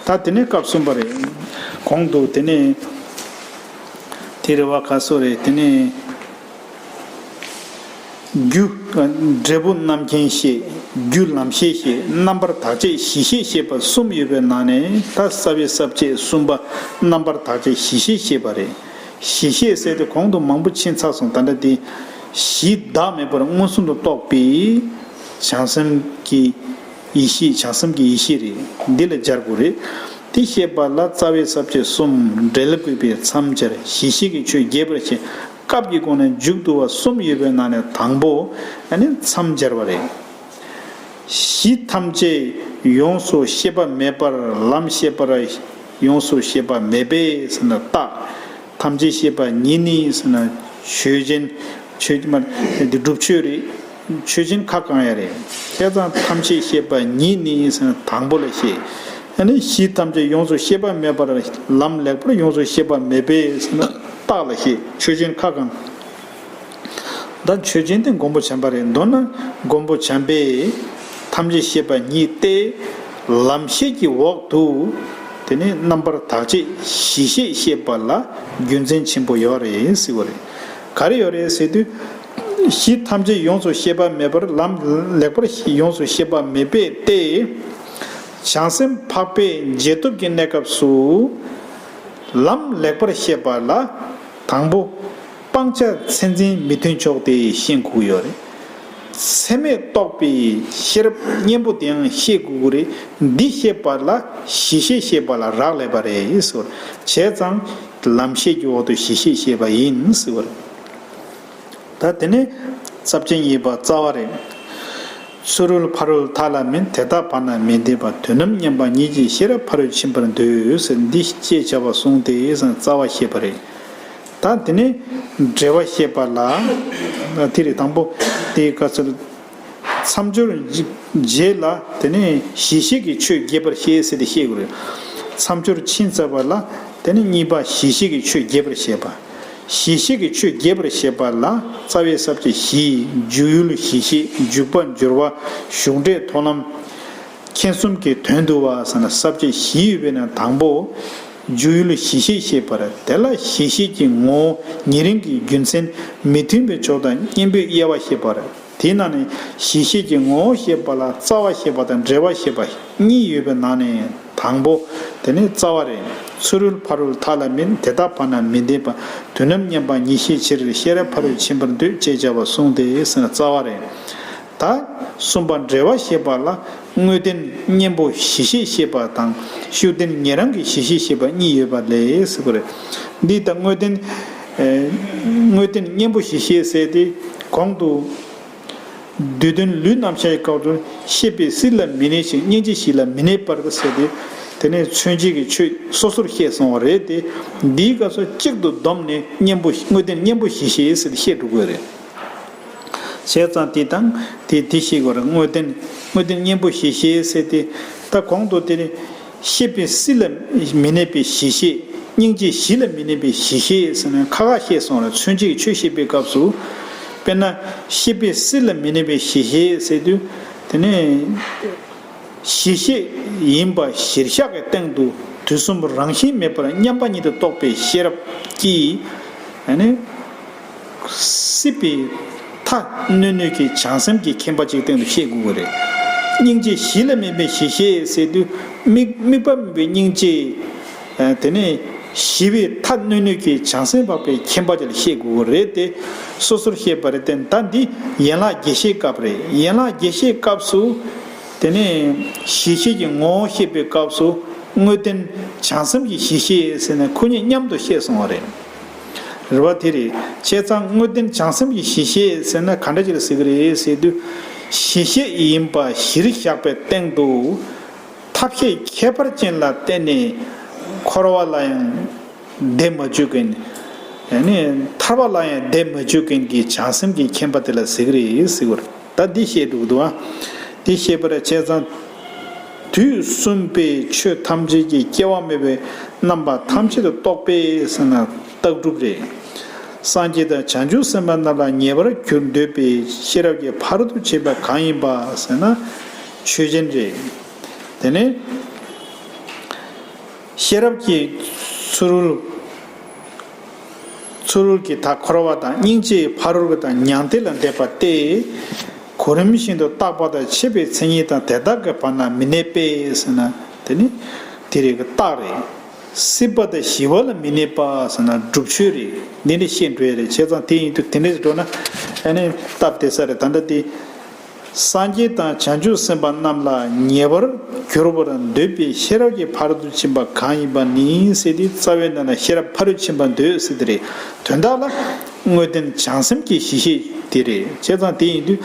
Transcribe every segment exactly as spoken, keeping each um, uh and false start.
ད་དེ་ནས་སྐབས་གསུམ་པ་རེད། གོང་དུ་དེ་ནས་དེ་རེད་བ། ག་སོ་རེད། དེ་ནས་རྒྱུ། འབྲས་བུ་རྣམ་མཁྱེན་བཤད། རྒྱུ་ལམ་ཤེས་བཤད། རྣམ་པར་དག་བྱེད་གཞི་ཤེས་བཤད་པ་གསུམ་ཡོད་པའི་ནང་ནས། ད་རྩ་བའི་ས་བཅད་གསུམ་པ་རྣམ་པར་དག་བྱེད་གཞི་ཤེས་བཤད་པ་རེད། གཞི་ཤེས་ཟེར་དེ་གོང་དུ་མང་པོ་ཕྱིན་ཚར་སོང་། ད་ལྟ་དེ་གཞི་བདག་མེད་པར་མངོན་སུམ་དུ་རྟོགས་པའི་བྱང་སེམས་ཀྱི་ཡེ་ཤེས། བྱང་སེམས་ཀྱི་ཡེ་ཤེས་རེད། འདི་ལ་སྦྱར་དགོས་རེད། དེ་ཤེས་པ་ལ་རྩ་བའི་ས་བཅད་གསུམ། འབྲེལ་དགོས་པའི་མཚམས་སྦྱར། གཞི་ཤེས་ཀྱི་ཆོས་རྒྱས་པར་བཤད། སྐབས་ཀྱི་སྒོ་ནས་མཇུག་བསྡུ་བ་གསུམ་ཡོད་པའི་ནང་ནས་དང་པོ་ཨ་ནི་མཚམས་སྦྱར་བ་རེད། གཞི་ཐམས་ཅད་ཡོངས་སུ་ཤེས་པ་མེད་པར་ལམ་ཤེས་པར་ཡོངས་སུ་ཤེས་པ་མེད་པས་ཟེར་ན་རྟགས། ཐམས་ཅད་ཤེས་པ་ཉིད་ནི་ཟེར་ན་ཆོས་ཅན། ཆོས་མ་འདི་སྒྲུབ་ཆོས་རེད། ཆོས་ཅན་ཁ་བསྐང་ཡ་རེད། བྱས་ཙང་ཐམས་ཅད་ཤེས་པ་ཉིད་ནི་ཟེར་ན་དང་པོ་ལ་བཤད། ཨ་ནི་གཞི་ཐམས་ཅད་ཡོངས་སུ་ཤེས་པ་མེད་པར་ལམ་ལེགས་པར་ཡོངས་སུ་ཤེས་པ་མེད་པས་ཟེར་ན་རྟགས་ལ་བཤད། ཆོས་ཅན་ཁ་བསྐང་། ད་ཆོས་ཅན་དེ་མགོན་པོ་བྱམས་པ་རེད། མདོར་ན་མགོན་པོ་བྱམས་པས་ཐམས་ཅད་ཤེས་པ་ཉིད་སྟེ། ལམ་ཤེས་ཀྱི་འོག་ཏུ་དེ་ནི་རྣམ་པར་དག་བྱེད་གཞི་ཤེས་བཤད་པ་ལ་རྒྱུ་མཚན་ཆེན་པོ་ཡོད་རེད་ཟེར་བ་རེད། ག་རེ་ཡོད་རེད་ཟེར་དུས། གཞི་ཐམས་ཅད་ཡོངས་སུ་ཤེས་པ་མེད་པར་ལམ་ལེགས་པར་ཡོངས་སུ་ཤེས་པ་མེད་པས་ཏེ། བྱང་སེམས་འཕགས་པའི་རྗེས་ཐོབ་ཀྱི་གནས་སྐབས་སུ་ལམ་ལེགས་པར་ཤེས་པ་ལ་དང་པོ། སྤང་བྱ་མཚན་འཛིན་མི་མཐུན་ཕྱོགས་དེ་ཤེས་དགོས་ཀྱི་ཡོད་རེད། ཚད་མས་རྟོགས་པའི་ཤེས་རབ་གཉེན་པོ་དེའང་ཤེས་དགོས་ཀྱི་རེད། འདི་ཤེས་པ་ལ་གཞི་ཤེས་ཤེས་པ་ལ་རག་ལས་པ་རེད་ཟེར། བྱས་ཙང་ལམ་ཤེས་ཀྱི་འོག་ཏུ་གཞི་ཤེས་ཤེས་པ་ཡིན་ཟེར་བ་རེད། ད་དེ་ནས་རྩ་བ་ཅན་ཡིན་པ་རྩ་བ་རེད། ཚུ་རོལ་ཕ་རོལ་མཐའ་ལ་མིན། དེ་དག་བར་ན་མི་སྡོད་པ། དུས་རྣམས་མཉམ་པ་ཉིད་ཀྱི་ཤེས་རབ་ཕ་རོལ་ཕྱིན་པར་འདོད་ཟེར། འདི་ཅེས་བྱ་བ་གསུངས་ཏེ་ཟེར་རྩ་བ་བཤད་པ་རེད། ད་དེ་ནས་འབྲེལ་བ་བཤད་པ་ལ། དེ་རེད། དང་པོ་དེའི་སྐབས་སུ་མཚམས་སྦྱོར་རྗེས་ལ་དེ་ནས་གཞི་ཤེས་ཀྱི་ཆོས་རྒྱས་པར་བཤད་ཟེར་ཏེ་བཤད་དགོས་རེད། མཚམས་སྦྱོར་ཕྱིན་ཚར་བ་ལ་དེ་ནས་གཉིས་པ་གཞི་ཤེས་ཀྱི་ཆོས་རྒྱས་པར་བཤད་པ། གཞི་ཤེས་ཀྱི་ཆོས་རྒྱས་པར་བཤད་པ་ལ་རྩ་བའི་ས་བཅད་བཞི། འཇུག་ཡུལ་གཞི་ཤེས། འཇུག་པ་སྦྱོར་བ། ཞུགས་འབྲས་མཐོང་ལམ། མཁྱེན་གསུམ་གྱི་དོན་བསྡུ་བ་ཟེར་ན་ས་བཅད་བཞི་ཡོད་པའི་ནང་དང་པོ། འཇུག་ཡུལ་གཞི་ཤེས་བཤད་པ་རེད། དེ་ལ་གཞི་ཤེས་ཀྱི་ངོ་བོ་ཉེ་རིང་གི་རྒྱུ་མཚན། མི་མཐུན་པའི་ཕྱོགས་དང་གཉེན་པོའི་དབྱེ་བ་བཤད་པ་རེད། དེའི་ནང་ནས་གཞི་ཤེས་ཀྱི་ངོ་བོ་བཤད་པ་ལ་རྩ་བ་བཤད་པ་དང་འབྲེལ་བ་བཤད་པ་གཉིས་ཡོད་པའི་ནང་ནས་དང་པོ་དེ་ནི་རྩ་བ་རེད། ཚུ་རོལ་ཕ་རོལ་མཐའ་ལ་མིན། དེ་དག་བར་ན་མི་སྡོད་པ། དུས་རྣམས་མཉམ་པ་ཉིད་ཤེས་ཕྱིར། ཤེས་རབ་ཕ་རོལ་ཕྱིན་པར་འདོད། ཅེས་བྱ་བ་གསུངས་ཏེ་ཟེར་ན་རྩ་བ་རེད། ད་གསུམ་པ་འབྲེལ་བ་བཤད་པ་ལ་དངོས་བསྟན་གཉེན་པོ་གཞི་ཤེས་བཤད་པ་དང་ཤུགས་བསྟན་ཉེ་རིང་གི་གཞི་ཤེས་བཤད་པ་གཉིས་ཡོད་པ་ལས་ཟེར་བ་རེད། འདི་ལྟར་དངོས་བསྟན། ཨེ། དངོས་བསྟན་གཉེན་པོ་གཞི་ཤེས་ཟེར་ཏེ་གོང་དུ། བསྡུས་དོན་ལུས་རྣམ་གཞག་གི་སྐབས་སུ་ཤེས་པས་སྲིད་ལ་མི་གནས་ཤིང་། སྙིང་རྗེས་གཞི་ལ་མི་གནས་པར་ཟེར་ཏེ། དེ་ནས་མཚོན་བྱེད་ཀྱི་ཆོས་སོ་སོར་བཤད་སོང་བ་རེད་དེ། འདིའི་སྐབས་སུ་གཅིག་ཏུ་བསྡོམས་ནས་གཉེན་པོ་དངོས་བསྟན་གཉེན་པོ་གཞི་ཤེས་ཟེར་ཏེ་བཤད་འགྲོ་དགོས་རེད། བྱས་ཙང་དེ་དང་དེ་དེ་ཤེས་དགོས་རེད། དངོས་བསྟན་དངོས་བསྟན་གཉེན་པོ་གཞི་ཤེས་ཟེར་ཏེ། ད་གོང་དུ་དེ་ནི། ཤེས་པས་སྲིད་ལ་མི་གནས་པའི་གཞི་ཤེས། སྙིང་རྗེས་གཞི་ལ་མི་གནས་པའི་གཞི་ཤེས་ཟེར་ནས་ཁ་ཁ་བཤད་སོང་རེད། མཚོན་བྱེད་ཀྱི་ཆོས་བཤད་པའི་སྐབས་སུ། དཔེར་ན་ཤེས་པས་སྲིད་ལ་མི་གནས་པའི་གཞི་ཤེས་ཟེར་དུས། དེ་ནས་གཞི་ཤེས་ཡིན་པ་གཞིར་བཞག་གི་སྟེང་དུ་དུས་གསུམ་རང་བཞིན་མེད་པར་མཉམ་པ་ཉིད་དུ་རྟོགས་པའི་ཤེས་རབ་ཀྱིས། ཨ་ནི། སྲིད་པའི་མཐའ་གནོན་ནུས་ཀྱི་བྱང་སེམས་ཀྱི་མཁྱེན་པ་ཅིག་སྟེང་དུ་ཤེས་དགོས་ཀྱི་རེད། སྙིང་རྗེ་གཞི་ལ་མེད་པའི་གཞི་ཤེས་ཟེར་དུས་དམིགས་དམིགས་པ་མེད་པའི་སྙིང་རྗེ། ཨ། དེ་ནས་ཞི་བའི་མཐའ་གནོན་ནུས་ཀྱི་བྱང་སེམས་འཕགས་པའི་མཁྱེན་པ་ཅིག་ལ་ཤེས་དགོས་ཀྱི་རེད་དེ། སོ་སོར་ཤེས་པ་རེད་དེ། ད་འདི་ཡན་ལག་བརྒྱད་བཤད་སྐབས་རེད། ཡན་ལག་བརྒྱད་བཤད་སྐབས་སུ། དེ་ནས་གཞི་ཤེས་ཀྱི་ངོ་བོ་བཤད་པའི་སྐབས་སུ་དངོས་བསྟན་བྱང་སེམས་ཀྱི་གཞི་ཤེས་ཟེར་ནས་ཁོ་གཉིས་མཉམ་དུ་བཤད་སོང་བ་རེད། རེད་བ། དེ་རེད། བྱས་ཙང་དངོས་བསྟན་བྱང་སེམས་ཀྱི་གཞི་ཤེས་ཟེར་ན་ག་འདྲ་ཅིག་ལ་ཟེར་གི་རེད་ཟེར་དུས། གཞི་ཤེས་ཡིན་པ་གཞིར་བཞག་པའི་སྟེང་དུ་ཐབས་ཤེས་ཁྱད་པར་ཅན་ལ་བརྟེན་ནས་འཁོར་བ་ལ་ཡང་བདེ་མ་བཅུག་མཁན། ཡང་ནི་ཐར་པ་ལ་ཡང་བདེ་མ་བཅུག་མཁན་གྱི་བྱང་སེམས་ཀྱི་མཁྱེན་པ་དེ་ལ་ཟེར་གི་རེད་ཟེར་གི་རེད། ད་འདི་བཤད་འདུག་འདུག་ཨ། འདི་བཤད་པར་བྱས་ཙང་། དུས་གསུམ་པའི་ཆོས་ཐམས་ཅད་ཀྱི་སྐྱེ་བ་མེད་པའི་རྣམ་པ་ཐམས་ཅད་དུ་རྟོགས་པས་ཟེར་ན་རྟགས་གྲུབ་རེད། སངས་རྒྱས་དང་བྱང་ཆུབ་སེམས་དཔའ་རྣམས་ལ་ཉེ་བར་གྱུར་འདོད་པའི་ཤེས་རབ་ཀྱི་ཕ་རོལ་ཏུ་ཕྱིན་པ་གང་ཡིན་པ་ཟེར་ན་ཆོས་ཅན་རེད། དེ་ནས། ཤེས་རབ་ཀྱི་ཚུ་རོལ། ཚུ་རོལ་གྱི་མཐའ་འཁོར་བ་དང་སྙིང་རྗེའི་ཕ་རོལ་གྱི་དང་མྱང་འདས་ལ་འདས་པ་སྟེ། གོ་རིམ་བཞིན་དུ་བརྟགས་པ་དང་ཕྱེ་བའི་མཚན་ཉིད་དང་དེ་དག་གི་བར་ན་མི་གནས་པས་ཟེར་ན། དེ་ནི་དེ་རིགས་ཀྱི་རྟགས་རེད། སྲིད་པ་དང་ཞི་བ་ལ་མི་གནས་པ་ཟེར་ན་སྒྲུབ་ཆོས་རེད། འདི་འདྲ་བཤད་འགྲོ་ཡ་རེད། བྱས་ཙང་དེ་ཡིན་དུས་དེ་འདྲ་འགྲོ་ན་ཨ་ནི་སྟབས་བདེ་ས་རེད། ད་ལྟ་དེ། སངས་རྒྱས་དང་བྱང་ཆུབ་སེམས་དཔའ་རྣམས་ལ་ཉེ་བར་གྱུར་པར་འདོད་པའི་ཤེས་རབ་ཀྱི་ཕ་རོལ་ཏུ་ཕྱིན་པ་གང་ཡིན་པ་ནི་ཟེར་ཏེ། རྩ་བའི་ནང་ལ་ཤེས་རབ་ཕ་རོལ་ཕྱིན་པར་འདོད་ཟེར་དེ་རེད། དོན་དག་ལ་དངོས་བསྟན་བྱང་སེམས་ཀྱི་གཞི་ཤེས་དེ་རེད། བྱས་ཙང་དེ་ཡིན་དུས་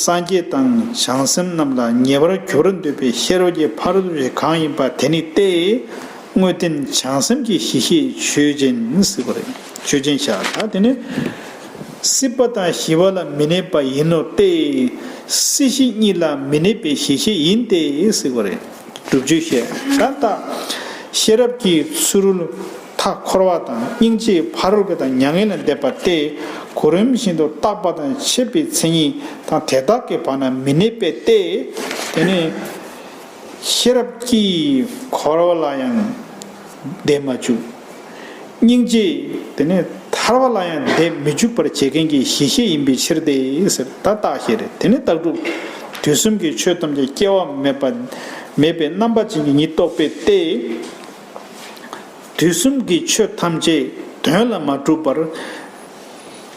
སངས་རྒྱས་དང་བྱང་སེམས་རྣམས་ལ་ཉེ་བར་གྱུར་པར་འདོད་པའི་ཤེས་རབ་ཀྱི་ཕ་རོལ་ཏུ་ཕྱིན་གང་ཡིན་པ་དེ་ནི་སྟེ། དངོས་བསྟན་བྱང་སེམས་ཀྱི་གཞི་ཤེས་ཆོས་ཅན་ཟེར་བ་རེད། ཆོས་ཅན་བཞག་ད་དེ་ནི་སྲིད་པ་དང་ཞི་བ་ལ་མི་གནས་པ་ཡིན་ནོ་སྟེ། སྲིད་ཞི་གཉིས་ལ་མི་གནས་པའི་གཞི་ཤེས་ཡིན་ཏེ་ཟེར་བ་རེད། སྒྲུབ་ཆོས་བཤད་ད་ལྟ། ཤེས་རབ་ཀྱི་ཚུ་རོལ་མཐའ་འཁོར་བ་དང་སྙིང་རྗེའི་ཕ་རོལ་གྱི་དང་མྱ་ངན་ལས་འདས་པ་སྟེ། གོ་རིམ་བཞིན་དུ་བརྟགས་པ་དང་ཕྱེ་བའི་མཚན་ཉིད་དང་དེ་དག་གི་བར་ན་མི་གནས་པས་ཏེ། དེ་ནི། ཤེས་རབ་ཀྱིས་འཁོར་བ་ལ་ཡང་བདེ་མ་བཅུག་སྙིང་རྗེས་དེ་ནས་ཐར་བ་ལ་ཡང་བདེ་མི་འཇུག་པར་བྱེད་མཁན་གྱི་གཞི་ཤེས་ཡིན་པའི་ཕྱིར་ཏེ་ཟེར། ད་རྟགས་ཤེས་རེད། དེ་ནི་རྟགས་གྲུབ། དུས་གསུམ་གྱི་ཆོས་ཐམས་ཅད་སྐྱེ་བ་མེད་པ་མེད་པའི་རྣམ་པ་ཅན་གྱི་ཉིད་རྟོགས་པས་ཏེ། དུས་གསུམ་གྱི་ཆོས་ཐམས་ཅད་དོན་ལ་མ་གྲུབ་པར་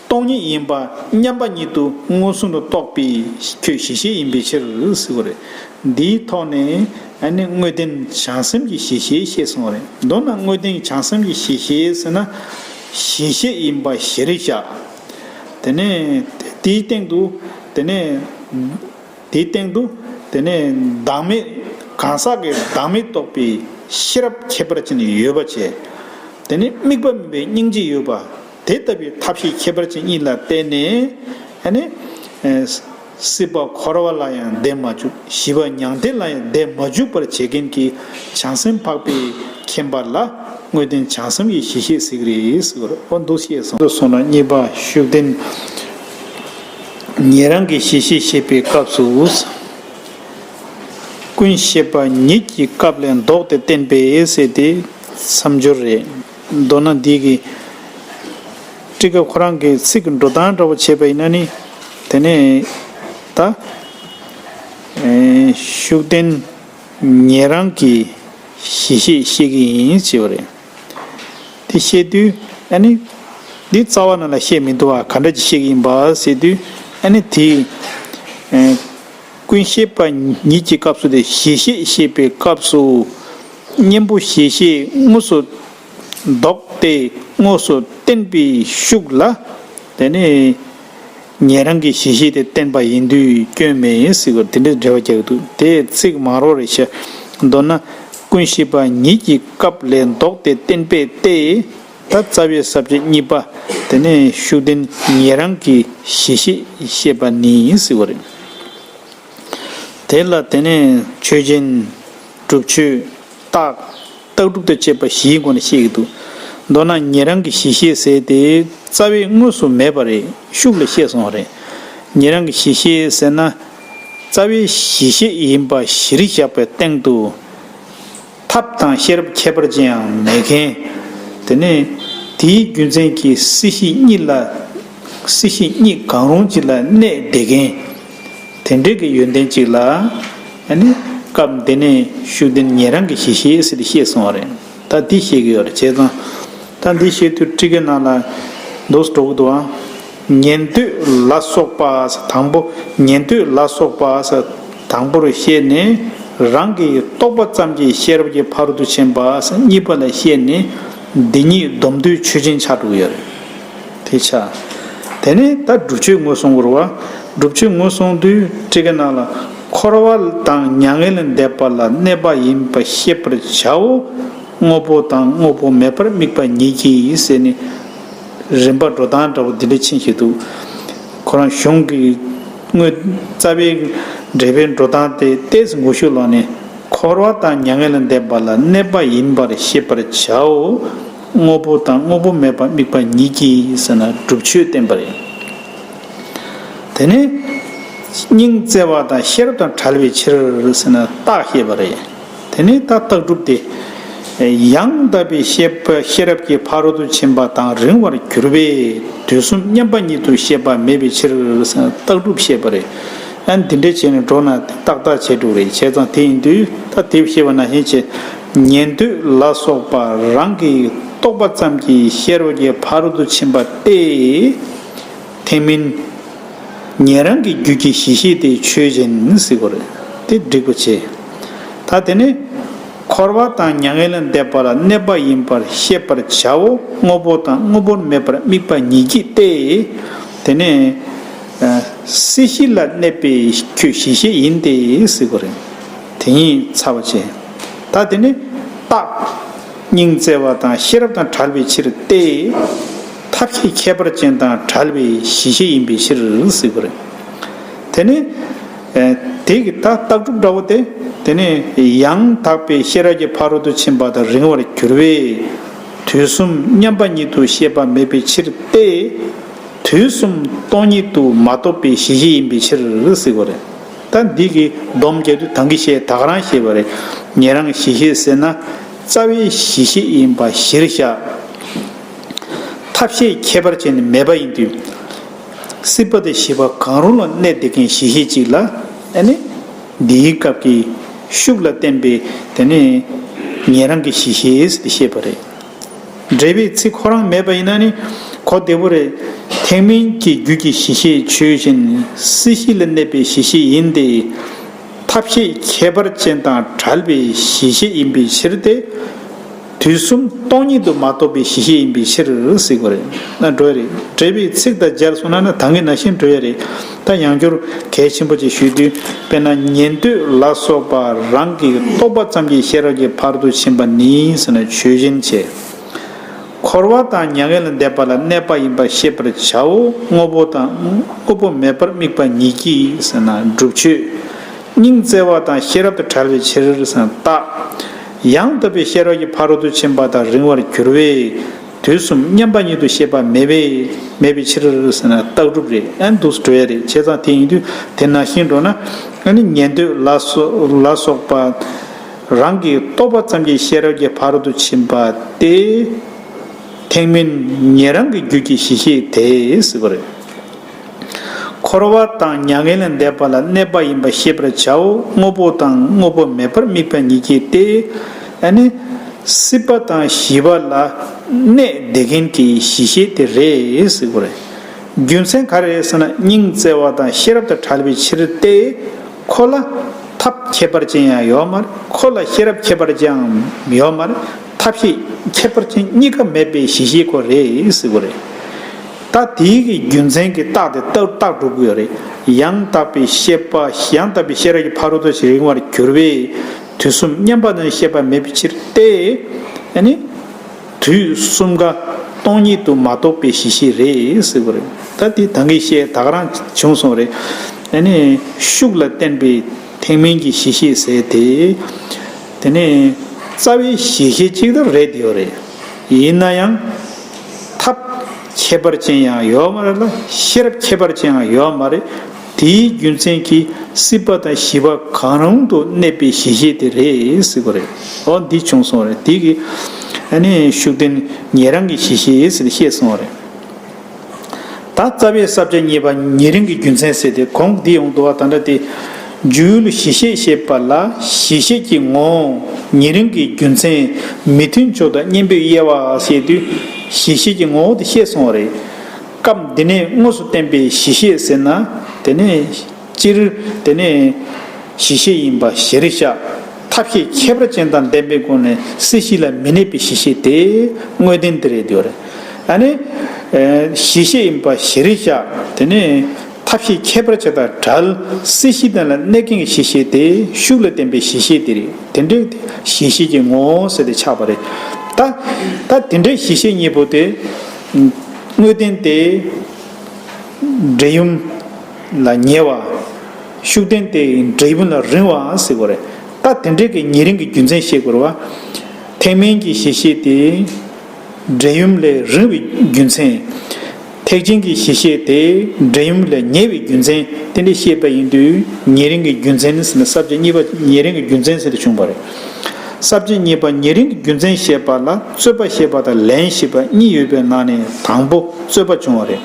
སྟོང་ཉིད་ཡིན་པ་མཉམ་པ་ཉིད་དུ་མངོན་སུམ་དུ་རྟོགས་པའི་ཁྱོད་གཞི་ཤེས་ཡིན་པའི་ཕྱིར་ཟེར་བ་རེད། འདིའི་ཐོག་ནས་ཨ་ནི་དངོས་བསྟན་བྱང་སེམས་ཀྱི་གཞི་ཤེས་བཤད་སོང་བ་རེད། མདོར་ན་དངོས་བསྟན་བྱང་སེམས་ཀྱི་གཞི་ཤེས་ཟེར་ན་གཞི་ཤེས་ཡིན་པ་གཞིར་བཞག་དེ་ནས་དེའི་སྟེང་དུ་དེ་ནས། དེའི་སྟེང་དུ་དེ་ནས་བདག་མེད་གང་ཟག་གི་བདག་མེད་རྟོགས་པའི་ཤེས་རབ་ཁྱད་པར་ཅན་ཡོད་པ་བྱས། དེ་ནས་དམིགས་པ་མིན་པའི་སྙིང་རྗེ་ཡོད་པ། དེ་ལྟ་བུའི་ཐབས་ཤེས་ཁྱད་པར་ཅན་གཉིས་ལ་བརྟེན་ནས་ཨ་ནི། སྲིད་པ་འཁོར་བ་ལ་ཡང་བདེ་མ་བཅུག་ཞི་བ་མྱང་འདས་ལ་ཡང་བདེ་མ་བཅུག་པར་བྱེད་མཁན་གྱི་བྱང་སེམས་འཕགས་པའི་མཁྱེན་པ་ལ་དངོས་བསྟན་བྱང་སེམས་ཀྱི་གཞི་ཤེས་ཟེར་གྱི་རེད་ཟེར་བ་རེད། འོ་འདུག་ཤེས་སོང་དུ་སོང་ན་གཉིས་པ་ཤུགས་ལྡན། ཉན་རང་གི་གཞི་ཤེས་བཤད་པའི་སྐབས་སུ། ཀུན་ཤེས་པ་ཉིད་ཀྱི་སྐབས་ལས་ལྡོག་སྟེ་བསྟན་པས་ཟེར་ཏེ་མཚམས་སྦྱོར་རེད། མདོར་ན་འདི་གི་ཊཱི་ཀ་ཁོ་རང་གི་ཚིག་གི་འགྲོ་སྟངས་འདྲ་བོ་བྱས་པ་ཡིན་ན་ནི། དེ་ནས་ད་ཤུགས་ལྡན་ཉན་རང་གི་གཞི་ཤེས་བཤད་ཀྱི་ཡིན་ཞེས་པ་རེད། དེ་བཤད་དུས་ཨ་ནི། འདི་རྩ་བ་ནང་ལ་བཤད་མི་འདུག་བ། ག་འདྲ་ཅིག་བཤད་ཀྱི་ཡིན་པ་ཟེར་དུས་ཨ་ནི་དེ། ཀུན་ཤེས་པ་ཉིད་ཀྱི་སྐབས་སུ་དེ་གཞི་ཤེས་བཤད་པའི་སྐབས་སུ། གཉེན་པོ་གཞི་ཤེས་དངོས་སུ་ལྡོག་སྟེ་དངོས་སུ་བསྟན་པའི་ཤུགས་ལ། དེ་ནས། ཉན་རང་གི་གཞི་ཤེས་དེ་བསྟན་པ་ཡིན་དུས་སྐྱོན་མེད་ཟེར་བ་དེ་འདྲའི་འགྲེལ་བ་རྒྱག་གི་འདུག་དེ་ཚིག་མང་རོ་རེད་ཤག་མདོར་ན་ཀུན་ཤེས་པ་ཉིད་ཀྱི་སྐབས་ལས་ལྡོག་སྟེ་བསྟན་པས་ཏེ། ད་རྩ་བའི་ས་བཅད་གཉིས་པ་དེ་ནས་ཤུགས་ལྡན་ཉན་རང་གི་གཞི་ཤེས་བཤད་པ་ནི་ཟེར་བ་རེད། དེ་ལ་དེ་ནས་ཆོས་ཅན། སྒྲུབ་ཆོས། རྟགས། རྟགས་གྲུབ་དང་བཅས་པ་བཞིའི་སྒོ་ནས་བཤད་ཀྱི་འདུག་མདོར་ན་ཉན་རང་གི་གཞི་ཤེས་ཟེར་དེ་རྩ་བའི་དངོས་སུ་མེད་པ་རེད། ཤུགས་ལ་བཤད་སོང་བ་རེད། ཉན་རང་གི་གཞི་ཤེས་ཟེར་ན། རྩ་བའི་གཞི་ཤེས་ཡིན་པ་གཞིར་བཞག་པའི་སྟེང་དུ། ཐབས་དང་ཤེས་རབ་ཁྱད་པར་ཅན་ཡང་མེད་མཁན། དེ་ནས་དེའི་རྒྱུ་མཚན་གྱིས་སྲིད་ཞི་གཉིས་ལ། སྲིད་ཞི་གཉིས་གང་རུང་གཅིག་ལ་གནས་བསྡད་མཁན། དེ་འདྲའི་གི་ཡོན་ཏན་གཅིག་ལ། ཨ་ནི། སྐབས་འདི་ནས་ཤུགས་ལྡན་ཉན་རང་གི་གཞི་ཤེས་ཟེར་ཏེ་བཤད་སོང་བ་རེད། ད་འདི་བཤད་ཀྱི་ཡོད་རེད་བྱས་ཙང་། ད་འདི་བཤད་དུས་ཊཱི་ཀའི་ནང་ལ་འདུག་སེ་འགྲོ་གི་འདུག་ཨ། ཉན་ཐོས་ལ་སོགས་པ་ཟེར་དང་པོ་ཉན་ཐོས་ལ་སོགས་པ་ཟེར་དང་པོ་རུ་བཤད་ནས་རང་གི་རྟོགས་པ་ཙམ་གྱིས་ཤེས་རབ་ཀྱི་ཕ་རོལ་ཏུ་ཕྱིན་པ་ཟེར་གཉིས་པ་ལ་བཤད་ནས་འདི་ཉིད་སྡོམ་དུས་ཆོས་ཅན་ཆགས་འགྲོ་གི་ཡོད་རེད། དེ་ཆ། དེ་ནས་ད་སྒྲུབ་ཆོས་ངོས་བཟུང་དགོས་རེད་བ། སྒྲུབ་ཆོས་ངོས་བཟུང་དུས་ཊཱི་ཀའི་ནང་ལ་འཁོར་བ་དང་མྱ་ངན་ལས་འདས་པ་ལ་གནས་པ་ཡིན་པ་ཤེས་པར་བྱའོ། དངོས་པོ་དང་དངོས་པོ་མེད་པར་དམིགས་པ་ཉིད་ཀྱིས་ཟེར་ནས་རིམ་པ་འགྲོ་སྟངས་འདྲ་བོ་འདི་འདྲ་ཕྱིན་བཞིན་འདུག་ཁོ་རང་གཞུང་གི་དངོས་རྩ་བའི་འགྲེལ་པའི་འགྲོ་སྟངས་དེ་ཏོག་ཙམ་ངོ་ཤུགས་ལོག་ནས་འཁོར་བ་དང་མྱ་ངན་ལས་འདས་པ་ལ་གནས་པ་ཡིན་པར་ཤེས་པར་བྱའོ། དངོས་པོ་དང་དངོས་པོ་མེད་པར་དམིགས་པ་ཉིད་ཀྱིས་ཟེར་ན་སྒྲུབ་ཆོས་བསྟན་པ་རེད། དེ་ནས་སྙིང་བརྩེ་བ་དང་ཤེས་རབ་དང་བྲལ་བའི་ཕྱིར་ཟེར་ན་རྟགས་བཤད་པ་རེད། དེ་ནས་ད་རྟགས་གྲུབ་སྟེ། ཡང་དག་པའི་ཤེས་པ་ཤེས་རབ་ཀྱི་ཕ་རོལ་ཏུ་ཕྱིན་པ་དང་རིང་བར་གྱུར་པས་དུས་གསུམ་མཉམ་པ་ཉིད་དུ་ཤེས་པ་མེད་པའི་ཕྱིར། རྟགས་སྒྲུབ་བཤད་པ་རེད། ཨ་འདི་འདྲ་བྱས་ནས་འགྲོ་ན་ཏག་ཏག་བྱས་འགྲོ་རེད། བྱས་ཙང་དེ་ཡིན་དུས་ད་དེ་བཤད་པ་ནང་བཞིན་བྱས། ཉན་ཐོས་ལ་སོགས་པ་རང་གིས་རྟོགས་པ་ཙམ་གྱིས་ཤེས་རབ་ཀྱི་ཕ་རོལ་ཏུ་ཕྱིན་པ་སྟེ། ཐེག་དམན། ཉན་རང་གི་རྒྱུད་ཀྱི་གཞི་ཤེས་དེ་ཆོས་ཅན་ཟེར་དགོས་རེད། དེ་འགྲིག་པ་བྱས། ད་དེ་ནས་འཁོར་བ་དང་མྱ་ངན་ལས་འདས་པ་ལ་གནས་པ་ཡིན་པར་ཤེས་པར་བྱའོ། དངོས་པོ་དང་དངོས་པོར་མེད་པར་དམིགས་པ་ཉིད་ཀྱིས་ཏེ། དེ་ནས་ཨ་སྲིད་ཞི་ལ་གནས་པའི་ཁྱོད་གཞི་ཤེས་ཡིན་ཏེ་ཟེར་དགོས་རེད། དེ་ཉིད་ཚར་བ་བྱས། ད་དེ་ནས་རྟགས། སྙིང་བརྩེ་བ་དང་ཤེས་རབ་དང་བྲལ་བའི་ཕྱིར་ཏེ། ཐབས་ཤེས་ཁྱད་པར་ཅན་དང་བྲལ་བའི་གཞི་ཤེས་ཡིན་པའི་ཕྱིར་ཟེར་དགོས་རེད། དེ་ནི། ཨ་དེ་གི་ད་རྟགས་སྒྲུབ་འདྲ་བོ་དེ། དེ་ནི་ཡང་དག་པའི་ཤེས་རབ་ཀྱི་ཕ་རོལ་ཏུ་ཕྱིན་པ་དང་རིང་བར་གྱུར་པས། དུས་གསུམ་མཉམ་པ་ཉིད་དུ་ཤེས་པ་མེད་པའི་ཕྱིར་ཏེ། དུས་གསུམ་སྟོང་ཉིད་དུ་མ་རྟོགས་པའི་གཞི་ཤེས་ཡིན་པའི་ཕྱིར་ཟེར་དགོས་རེད། ད་འདི་གི་སྡོམ་རྒྱག་དུས་ད་གིན་བཤད་ད་ག་རང་བཤད་པ་རེད། ཉན་རང་གི་གཞི་ཤེས་ཟེར་ན་རྩ་བའི་གཞི་ཤེས་ཡིན་པ་གཞིར་བཞག་ཐབས་ཤེས་ཁྱད་པར་ཅན་ནི་མེད་པ་ཡིན་དུས། སྲིད་པ་དང་ཞི་བ་གང་རུང་ལ་གནས་བསྡད་མཁན་གཞི་ཤེས་གཅིག་ལ་ཨ་ནི། འདིའི་སྐབས་ཀྱི་ཤུགས་ལ་བརྟེན་པའི་དེ་ནི་ཉན་རང་གི་གཞི་ཤེས་ཟེར་ཏེ་བཤད་པ་རེད། འགྲེལ་པའི་ཚིག་ཁོ་རང་མེད་པ་ཡིན་ན་ནི་གོ་བདེ་པོ་རེད། ཐེག་དམན་གྱི་རྒྱུད་ཀྱི་གཞི་ཤེས་ཆོས་ཅན། སྲིད་ཞི་ལ་གནས་པའི་གཞི་ཤེས་ཡིན་ཏེ། ཐབས་ཤེས་ཁྱད་པར་ཅན་དང་བྲལ་བའི་གཞི་ཤེས་ཡིན་པའི་ཕྱིར་ཏེ། དུས་གསུམ་སྟོང་ཉིད་དུ་མ་རྟོགས་པའི་གཞི་ཤེས་ཡིན་པའི་ཕྱིར་ཟེར་དགོས་རེད། ན་འགྲོ་རེད། འགྲེལ་པའི་ཚིག་དང་སྦྱར་སོང་ན་ནི་ད་གིན་ནང་བཞིན་འགྲོ་ཡ་རེད། ད་ཡང་བསྐྱར་གལ་ཆེན་པོ་ཅིག་ཞུས་དུས་དཔེར་ན་ཉན་ཐོས་ལ་སོགས་པ་རང་གིས་རྟོགས་པ་ཙམ་གྱིས་ཤེས་རབ་ཀྱི་ཕ་རོལ་ཏུ་ཕྱིན་པ་ནི་ཟེར་ན་ཆོས་ཅན་བྱས། འཁོར་བ་དང་མྱ་ངན་ལས་འདས་པ་ལ་གནས་པ་ཡིན་པར་ཤེས་པར་བྱའོ། དངོས་པོ་དང་དངོས་པོ་མེད་པར་དམིགས་པ་ཉིད་ཀྱིས་ཟེར་ན་སྒྲུབ་ཆོས། སྙིང་བརྩེ་བ་དང་ཤེས་རབ་ཏུ་བྲལ་བའི་ཕྱིར་ཟེར་ན་རྟགས། ཡང་དག་པའི་ཤེས་རབ་ཀྱི་ཕ་རོལ་ཏུ་ཕྱིན་པ་དང་རིང་བར་གྱུར་པས་དུས་གསུམ་མཉམ་པ་ཉིད་དུ་ཤེས་པ་མེད་པས་མེད་པའི་ཕྱིར་ཟེར་ན་རྟགས་སྒྲུབ་རེད། ཨ་ནི་འདུག་སེ་འགྲོ་ཡ་རེད། བྱས་ཙང་དེ་ཡིན་དུས་དེ་ནང་བཞིན་འགྲོ་ན་ཨ་ནི་ཉན་ཐོས་ལ་སོགས་ལ་སོགས་པ་རང་གིས་རྟོགས་པ་ཙམ་གྱིས་ཤེས་རབ་ཀྱི་ཕ་རོལ་ཏུ་ཕྱིན་པ་སྟེ། ཐེག་དམན་ཉན་རང་གི་རྒྱུད་ཀྱི་གཞི་ཤེས་དེ་ཟེར་བ་རེད། འཁོར་བ་དང་མྱ་ངན་ལས་འདས་པ་ལ་གནས་པ་ཡིན་པར་ཤེས་པར་བྱའོ། དངོས་པོ་དང་དངོས་པོ་མེད་པར་དམིགས་པ་ཉིད་ཀྱིས་ཏེ། ཨ་ནི། སྲིད་པ་དང་ཞི་བ་ལ་གནས་བསྡད་མཁན་གྱི་གཞི་ཤེས་དེ་རེད་ཟེར་དགོས་རེད། རྒྱུ་མཚན་ག་རེ་རེད་ཟེར་ན་སྙིང་བརྩེ་བ་དང་ཤེས་རབ་དང་བྲལ་བའི་ཕྱིར་ཏེ། ཁོ་ལ་ཐབས་ཁྱད་པར་ཅན་ཡང་ཡོད་མ་རེད། ཁོ་ལ་ཤེས་རབ་ཁྱད་པར་ཅན་ཡང་ཡོད་མ་རེད། ཐབས་ཤེས་ཁྱད་པར་ཅན་གཉིས་ཀ་མེད་པའི་གཞི་ཤེས་ཁོ་རེད་ཟེར་དགོས་རེད། ད་དེའི་གི་རྒྱུ་མཚན་གྱི་རྟགས་དེ་རྟགས་རྟགས་སྒྲུབ་དགོས་རེད། ཡང་དག་པའི་ཤེས་པ་ཡང་དག་པའི་ཤེས་རབ་ཀྱི་ཕ་རོལ་ཏུ་རིང་བར་གྱུར་པས་དུས་གསུམ་མཉམ་པ་ནི་ཤེས་པ་མེད་པའི་ཕྱིར་ཏེ། ཨ་ནི། དུས་གསུམ་ཀ་སྟོང་ཉིད་དུ་མ་རྟོགས་པའི་གཞི་ཤེས་རེད་ཟེར་དགོས་རེད། ད་དེ་ད་གིན་བཤད་ད་ག་རང་བྱུང་སོང་རེད། ཨ་ནི་ཤུགས་ལ་བརྟེན་པའི་ཐེག་དམན་གྱི་གཞི་ཤེས་ཟེར་དེ། དེ་ནས་རྩ་བའི་གཞི་ཤེས་གཅིག་ཏུ་རེད་ཡོད་རེད། ཡིན་ན་ཡང་ཐབས་ཁྱད་པར་ཅན་ཡང་ཡོད་མ་རེད་ལ་ཤེས་རབ་ཁྱད་པར་ཅན་ཡང་ཡོད་མ་རེད། དེའི་རྒྱུ་མཚན་གྱིས་སྲིད་པ་དང་ཞི་བ་གང་རུང་དུ་གནས་པའི་གཞི་ཤེས་དེ་རེད་ཟེར་དགོས་རེད། འོ་འདི་བྱུང་སོང་རེད། དེ་གི་ཨ་ནི་ཤུགས་ལྡན་ཉན་རང་གི་གཞི་ཤེས་ཟེར་བཤད་སོང་རེད། ད་རྩ་བའི་ས་བཅད་གཉིས་པ་ཉེ་རིང་གི་རྒྱུ་མཚན་ཟེར་ཏེ་གོང་འདི་ཡོང་འདུག་བ། ད་ལྟ་དེ་རྒྱུ་ཡུལ་གཞི་ཤེས་བཤད་པ་ལ་གཞི་ཤེས་ཀྱི་ངོ་བོ་ཉེ་རིང་གི་རྒྱུ་མཚན་མི་མཐུན་ཕྱོགས་དང་གཉེན་པོའི་དབྱེ་བ་ཟེར་དུས་གཞི་ཤེས་ཀྱི་ངོ་བོ་དེ་བཤད་སོང་བ་རེད། སྐབས་འདི་ནས་དངོས་སུ་བསྟན་པའི་གཞི་ཤེས་ཟེར་ན་དེ་ནས། སྤྱིར་དེ་ནས་གཞི་ཤེས་ཡིན་པ་གཞིར་བཞག་ཐབས་ཤེས་ཁྱད་པར་ཅན་དང་ལྡན་པའི་སྒོ་ནས་སྲིད་ཞི་ལ་མི་གནས་པའི་གཞི་ཤེས་དེ་དངོས་བསྟན་དེ་རེད་འདུག་རེད། ཨ་ནི། ཨེ་གཞི་ཤེས་ཡིན་པ་གཞིར་བཞག་དེ་ནས་ཐབས་ཤེས་ཁྱད་པར་ཅན་དང་བྲལ་སྲིད་ཞི་དེ་ལ་གནས་མཁན་གྱི་གཞི་ཤེས་དེ་ཤུགས་ལ་བསྟན་པའི་གཞི་ཤེས་དེ་རེད། དེ་འདྲའི་གཞི་ཤེས་ཀྱི་ངོ་བོ་ཟེར་ཏེ་ཆགས་པ་རེད། ད་ད་དེ་འདྲའི་གཞི་ཤེས་གཉིས་པོ་དེ་དངོས་བསྟན་དེ། འབྲས་ཡུམ་ལ་ཉེ་བ། ཤུགས་ལྡན་དེ་འབྲས་ཡུམ་ལ་རིང་བ་ཟེར་དགོས་རེད། ད་དེ་འདྲའི་གི་ཉེ་རིང་གི་རྒྱུ་མཚན་བཤད་དགོས་རེད་བ། ཐེག་དམན་གྱི་གཞི་ཤེས་དེ་འབྲས་ཡུམ་ལས་རིང་བའི་རྒྱུ་མཚན། ཐེག་ཆེན་གྱི་གཞི་ཤེས་དེ་འབྲས་ཡུམ་ལས་ཉེ་བའི་རྒྱུ་མཚན་དེ་འདྲ་བཤད་པ་ཡིན་དུས་ཉེ་རིང་གི་རྒྱུ་མཚན་ཟེར་ན་ས་བཅད་གཉིས་པ་ཉེ་རིང་གི་རྒྱུ་མཚན་ཟེར་ཏེ་བྱུང་བ་རེད། ས་བཅད་གཉིས་པ་ཉེ་རིང་གི་རྒྱུ་མཚན་བཤད་པ་ལ་རྩོད་པ་བཤད་པ་དང་ལན་བཤད་པ་གཉིས་ཡོད་པའི་ནང་ནས་དང་པོ་རྩོད་པ་བྱུང་བ་རེད།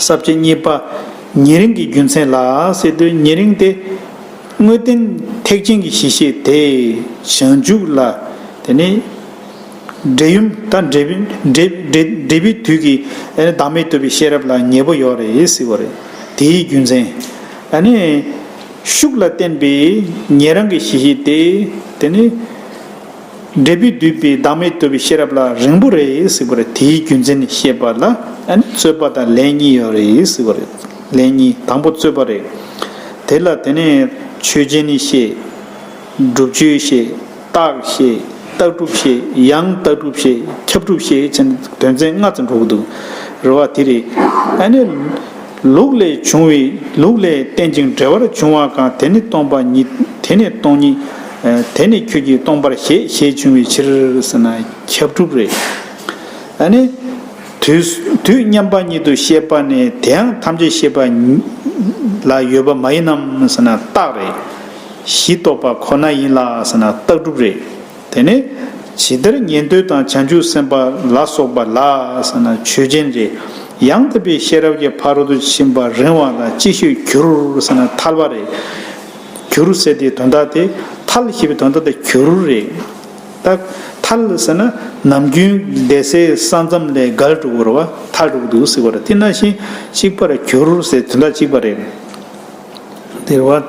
ས་བཅད་གཉིས་པ་ཉེ་རིང་གི་རྒྱུ་མཚན་ལ་ཟེར་དུས། ཉེ་རིང་དེ་དངོས་བསྟན་ཐེག་ཆེན་གྱི་གཞི་ཤེས་དེ་བྱང་ཆུབ་ལ། དེ་ནས་འབྲས་ཡུམ་དང་འབྲས་འབྲས་འབྲས་འབྲས་བུའི་དུས་ཀྱི་བདག་མེད་རྟོགས་པའི་ཤེས་རབ་ལ་ཉེ་པོ་ཡོད་རེད་ཟེར་བ་རེད། དེའི་རྒྱུ་མཚན། ཨ་ནི་ཤུགས་ལ་བརྟེན་པའི་ཉེ་རིང་གི་གཞི་ཤེས་དེ། དེ་ནི་འབྲས་བུས་བསྡུས་པའི་བདག་མེད་རྟོགས་པའི་ཤེས་རབ་ལ་རིང་པོ་རེད་ཟེར་བ་རེད། དེའི་རྒྱུ་མཚན་བཤད་པ་ལ་ཨ་ནི་རྩོད་པ་དང་ལན་གཉིས་ཡོད་རེད་ཟེར་བ་རེད། ལན་གཉིས། དང་པོ་རྩོད་པ་རེད། དེ་ལ་དེ་ནས་ཆོས་ཅན་ནི་བཤད། སྒྲུབ་ཆོས་བཤད། རྟགས་བཤད། རྟགས་སྒྲུབ་བཤད། ཡང་རྟགས་སྒྲུབ་བཤད། ཁྱབ་སྒྲུབ་བཤད་ཅེས་དོན་ཚན་ལྔ་ཙམ་འགྲོ་གི་འདུག་རེད་བ། དེ་རེད། ཨ་ནི་ལུགས་ལས་བྱུང་བའི། ལུགས་ལས་བརྟེན་ཅིང་འབྲེལ་བར་འབྱུང་བ་གང་། དེ་ནི་སྟོང་པ་ཉིད། དེ་ནི་སྟོང་ཉིད། ཨ་དེ་ནི་ཁྱོད་ཀྱིས་སྟོང་པར་བཞེད་ཞེས་བྱུང་བའི་ཕྱིར་ཟེར་ན་ཁྱབ་སྒྲུབ་རེད། ཨ་ནི་དུས་དུས་མཉམ་པ་ཉིད་དུ་བཤད་པ་ནས། དེ་ཡང་ཐམས་ཅད་བཤད་པ་ལ་ཡོད་པ་མ་ཡིན་ནམ་ཟེར་ན་རྟགས་རེད། གཞི་རྟོགས་པ་ཁོ་ན་ཡིན་ལ་ཟེར་ན་རྟགས་སྒྲུབ་རེད། དེ་ནས་ཇི་ལྟར་ཉན་ཐོས་དང་བྱང་ཆུབ་སེམས་དཔའ་ལ་སོགས་པ་ལ་ཟེར་ན་ཆོས་ཅན་རེད། ཡང་དག་པའི་ཤེས་རབ་ཀྱི་ཕ་རོལ་ཏུ་ཕྱིན་པ་རིང་བ་ལ་ཅིག་ཤོས་གྱུར་ཟེར་ན་ཐལ་བ་རེད། གྱུར་ཟེར་དེའི་དོན་དག་དེ། ཐལ་ཞེས་པའི་དོན་དག་དེ་གྱུར་རེད། ད་ཐལ་ཟེར་ན་ནམ་རྒྱུན་བསྡད་སའི་ས་མཚམས་ལས་བརྒལ་འགྲོ་གི་རེད་བ། ཐལ་འགྲོ་གི་འདུག་ཟེར་བ་རེད། དེ་ནང་བཞིན་གཅིག་པར་གྱུར་ཟེར་དོན་དག་གཅིག་པ་རེད། དེ་རེད་བ།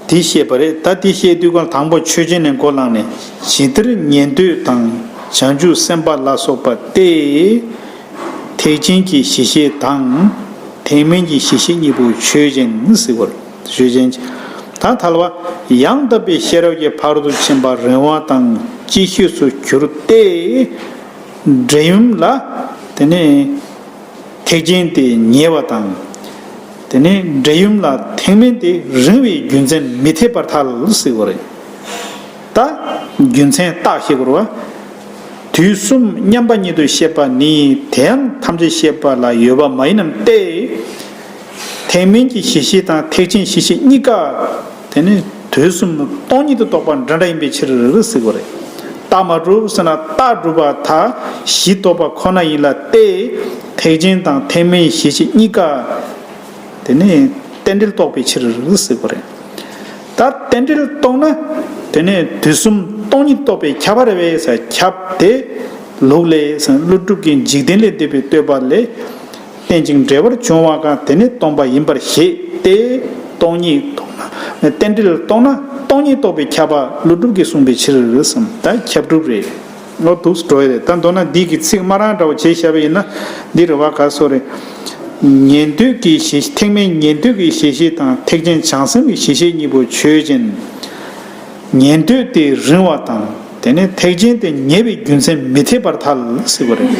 དེ་བཤད་པ་རེད། ད་དེ་བཤད་དུས་གང་དང་པོ་ཆོས་ཅན་ནས་འགོ་བླངས་ནས། ཇི་ལྟར་ཉན་ཐོས་དང་བྱང་ཆུབ་སེམས་དཔའ་ལ་སོགས་པ་སྟེ། ཐེག་ཆེན་གྱི་གཞི་ཤེས་དང་ཐེག་དམན་གྱི་གཞི་ཤེས་གཉིས་པོ་ཆོས་ཅན་ཟེར་བར། ཆོས་ཅན། ད་ཐལ་བ། ཡང་དག་པའི་ཤེས་རབ་ཀྱི་ཕ་རོལ་ཏུ་ཕྱིན་པ་རིང་བ་དང་ཅིག་ཤོས་སུ་གྱུར་ཏེ། འབྲས་ཡུམ་ལ། དེ་ནས་ཐེག་ཆེན་དེ་ཉེ་བ་དང་། དེ་ནས་འབྲས་ཡུམ་ལ་ཐེག་དམན་དེ་རིང་བའི་རྒྱུ་མཚན་མི་འཐད་པར་ཐལ་ཟེར་བ་རེད། ད་རྒྱུ་མཚན་རྟགས་ཤེས་དགོས་རེད་བ། དུས་གསུམ་མཉམ་པ་ཉིད་དུ་བཤད་པ་ནི་དེ་ཡང་ཐམས་ཅད་བཤད་པ་ལ་ཡོད་པ་མ་ཡིན་ནམ་སྟེ། ཐེག་དམན་གྱི་གཞི་ཤེས་དང་ཐེག་ཆེན་གཞི་ཤེས་གཉིས་ཀ་དེ་ནི་དུས་གསུམ་སྟོང་ཉིད་དུ་རྟོགས་པ་འདྲ་འདྲ་ཡིན་པའི་ཕྱིར་ཟེར་དགོས་རེད། རྟགས་མ་གྲུབ་ཟེར་ན་རྟགས་གྲུབ་པ་དག་གཞི་རྟོགས་པ་ཁོ་ན་ཡིན་ལ་སྟེ། ཐེག་ཆེན་དང་ཐེག་དམན་གཞི་ཤེས་གཉིས་ཀ་དེ་ནི་རྟེན་འབྲེལ་རྟོགས་པའི་ཕྱིར་ཟེར་དགོས་རེད། ད་རྟེན་འབྲེལ་རྟོགས་ན་དེ་ནས་དུས་གསུམ་སྟོང་ཉིད་རྟོགས་པས་ཁྱབ་པ་རེད་བས་ཟེར། ཁྱབ་དེ་ལུགས་ལས་ཟེར་ན་ཀླུ་སྒྲུབ་ཀྱི་འཇིག་རྟེན་ལས་འདས་པའི་བསྟོད་པ་ལས། རྟེན་ཅིང་འབྲེལ་བར་འབྱུང་བ་གང་། དེ་ནི་སྟོང་པ་ཡིན་པར་བཞེད་དེ། སྟོང་ཉིད་རྟོགས་ན། རྟེན་འབྲེལ་རྟོགས་ན་སྟོང་ཉིད་རྟོགས་པས་ཁྱབ་པ་ཀླུ་སྒྲུབ་ཀྱིས་གསུངས་པའི་ཕྱིར་གསུངས། ད་ཁྱབ་སྒྲུབ་རེད། ཨོ་འདུག་སེ་འགྲོ་ཡི་རེད། ད་མདོར་ན་འདི་གི་ཚིག་སྨ་ར་འདྲ་བོ་བྱས་བཞག་པ་ཡིན་ན་འདི་རེད་བ། ག་སོ་རེད། ཉན་ཐོས་ཀྱི་གཞི། ཐེག་དམན་ཉན་ཐོས་ཀྱི་གཞི་ཤེས་དང་ཐེག་ཆེན་བྱང་སེམས་ཀྱི་གཞི་ཤེས་གཉིས་པོ་ཆོས་ཅན། ཉན་ཐོས་དེ་རིང་བ་དང་དེ་ནས་ཐེག་ཆེན་དེ་ཉེ་བའི་རྒྱུ་མཚན་མི་འཐད་པར་ཐལ་ཟེར་བ་རེད།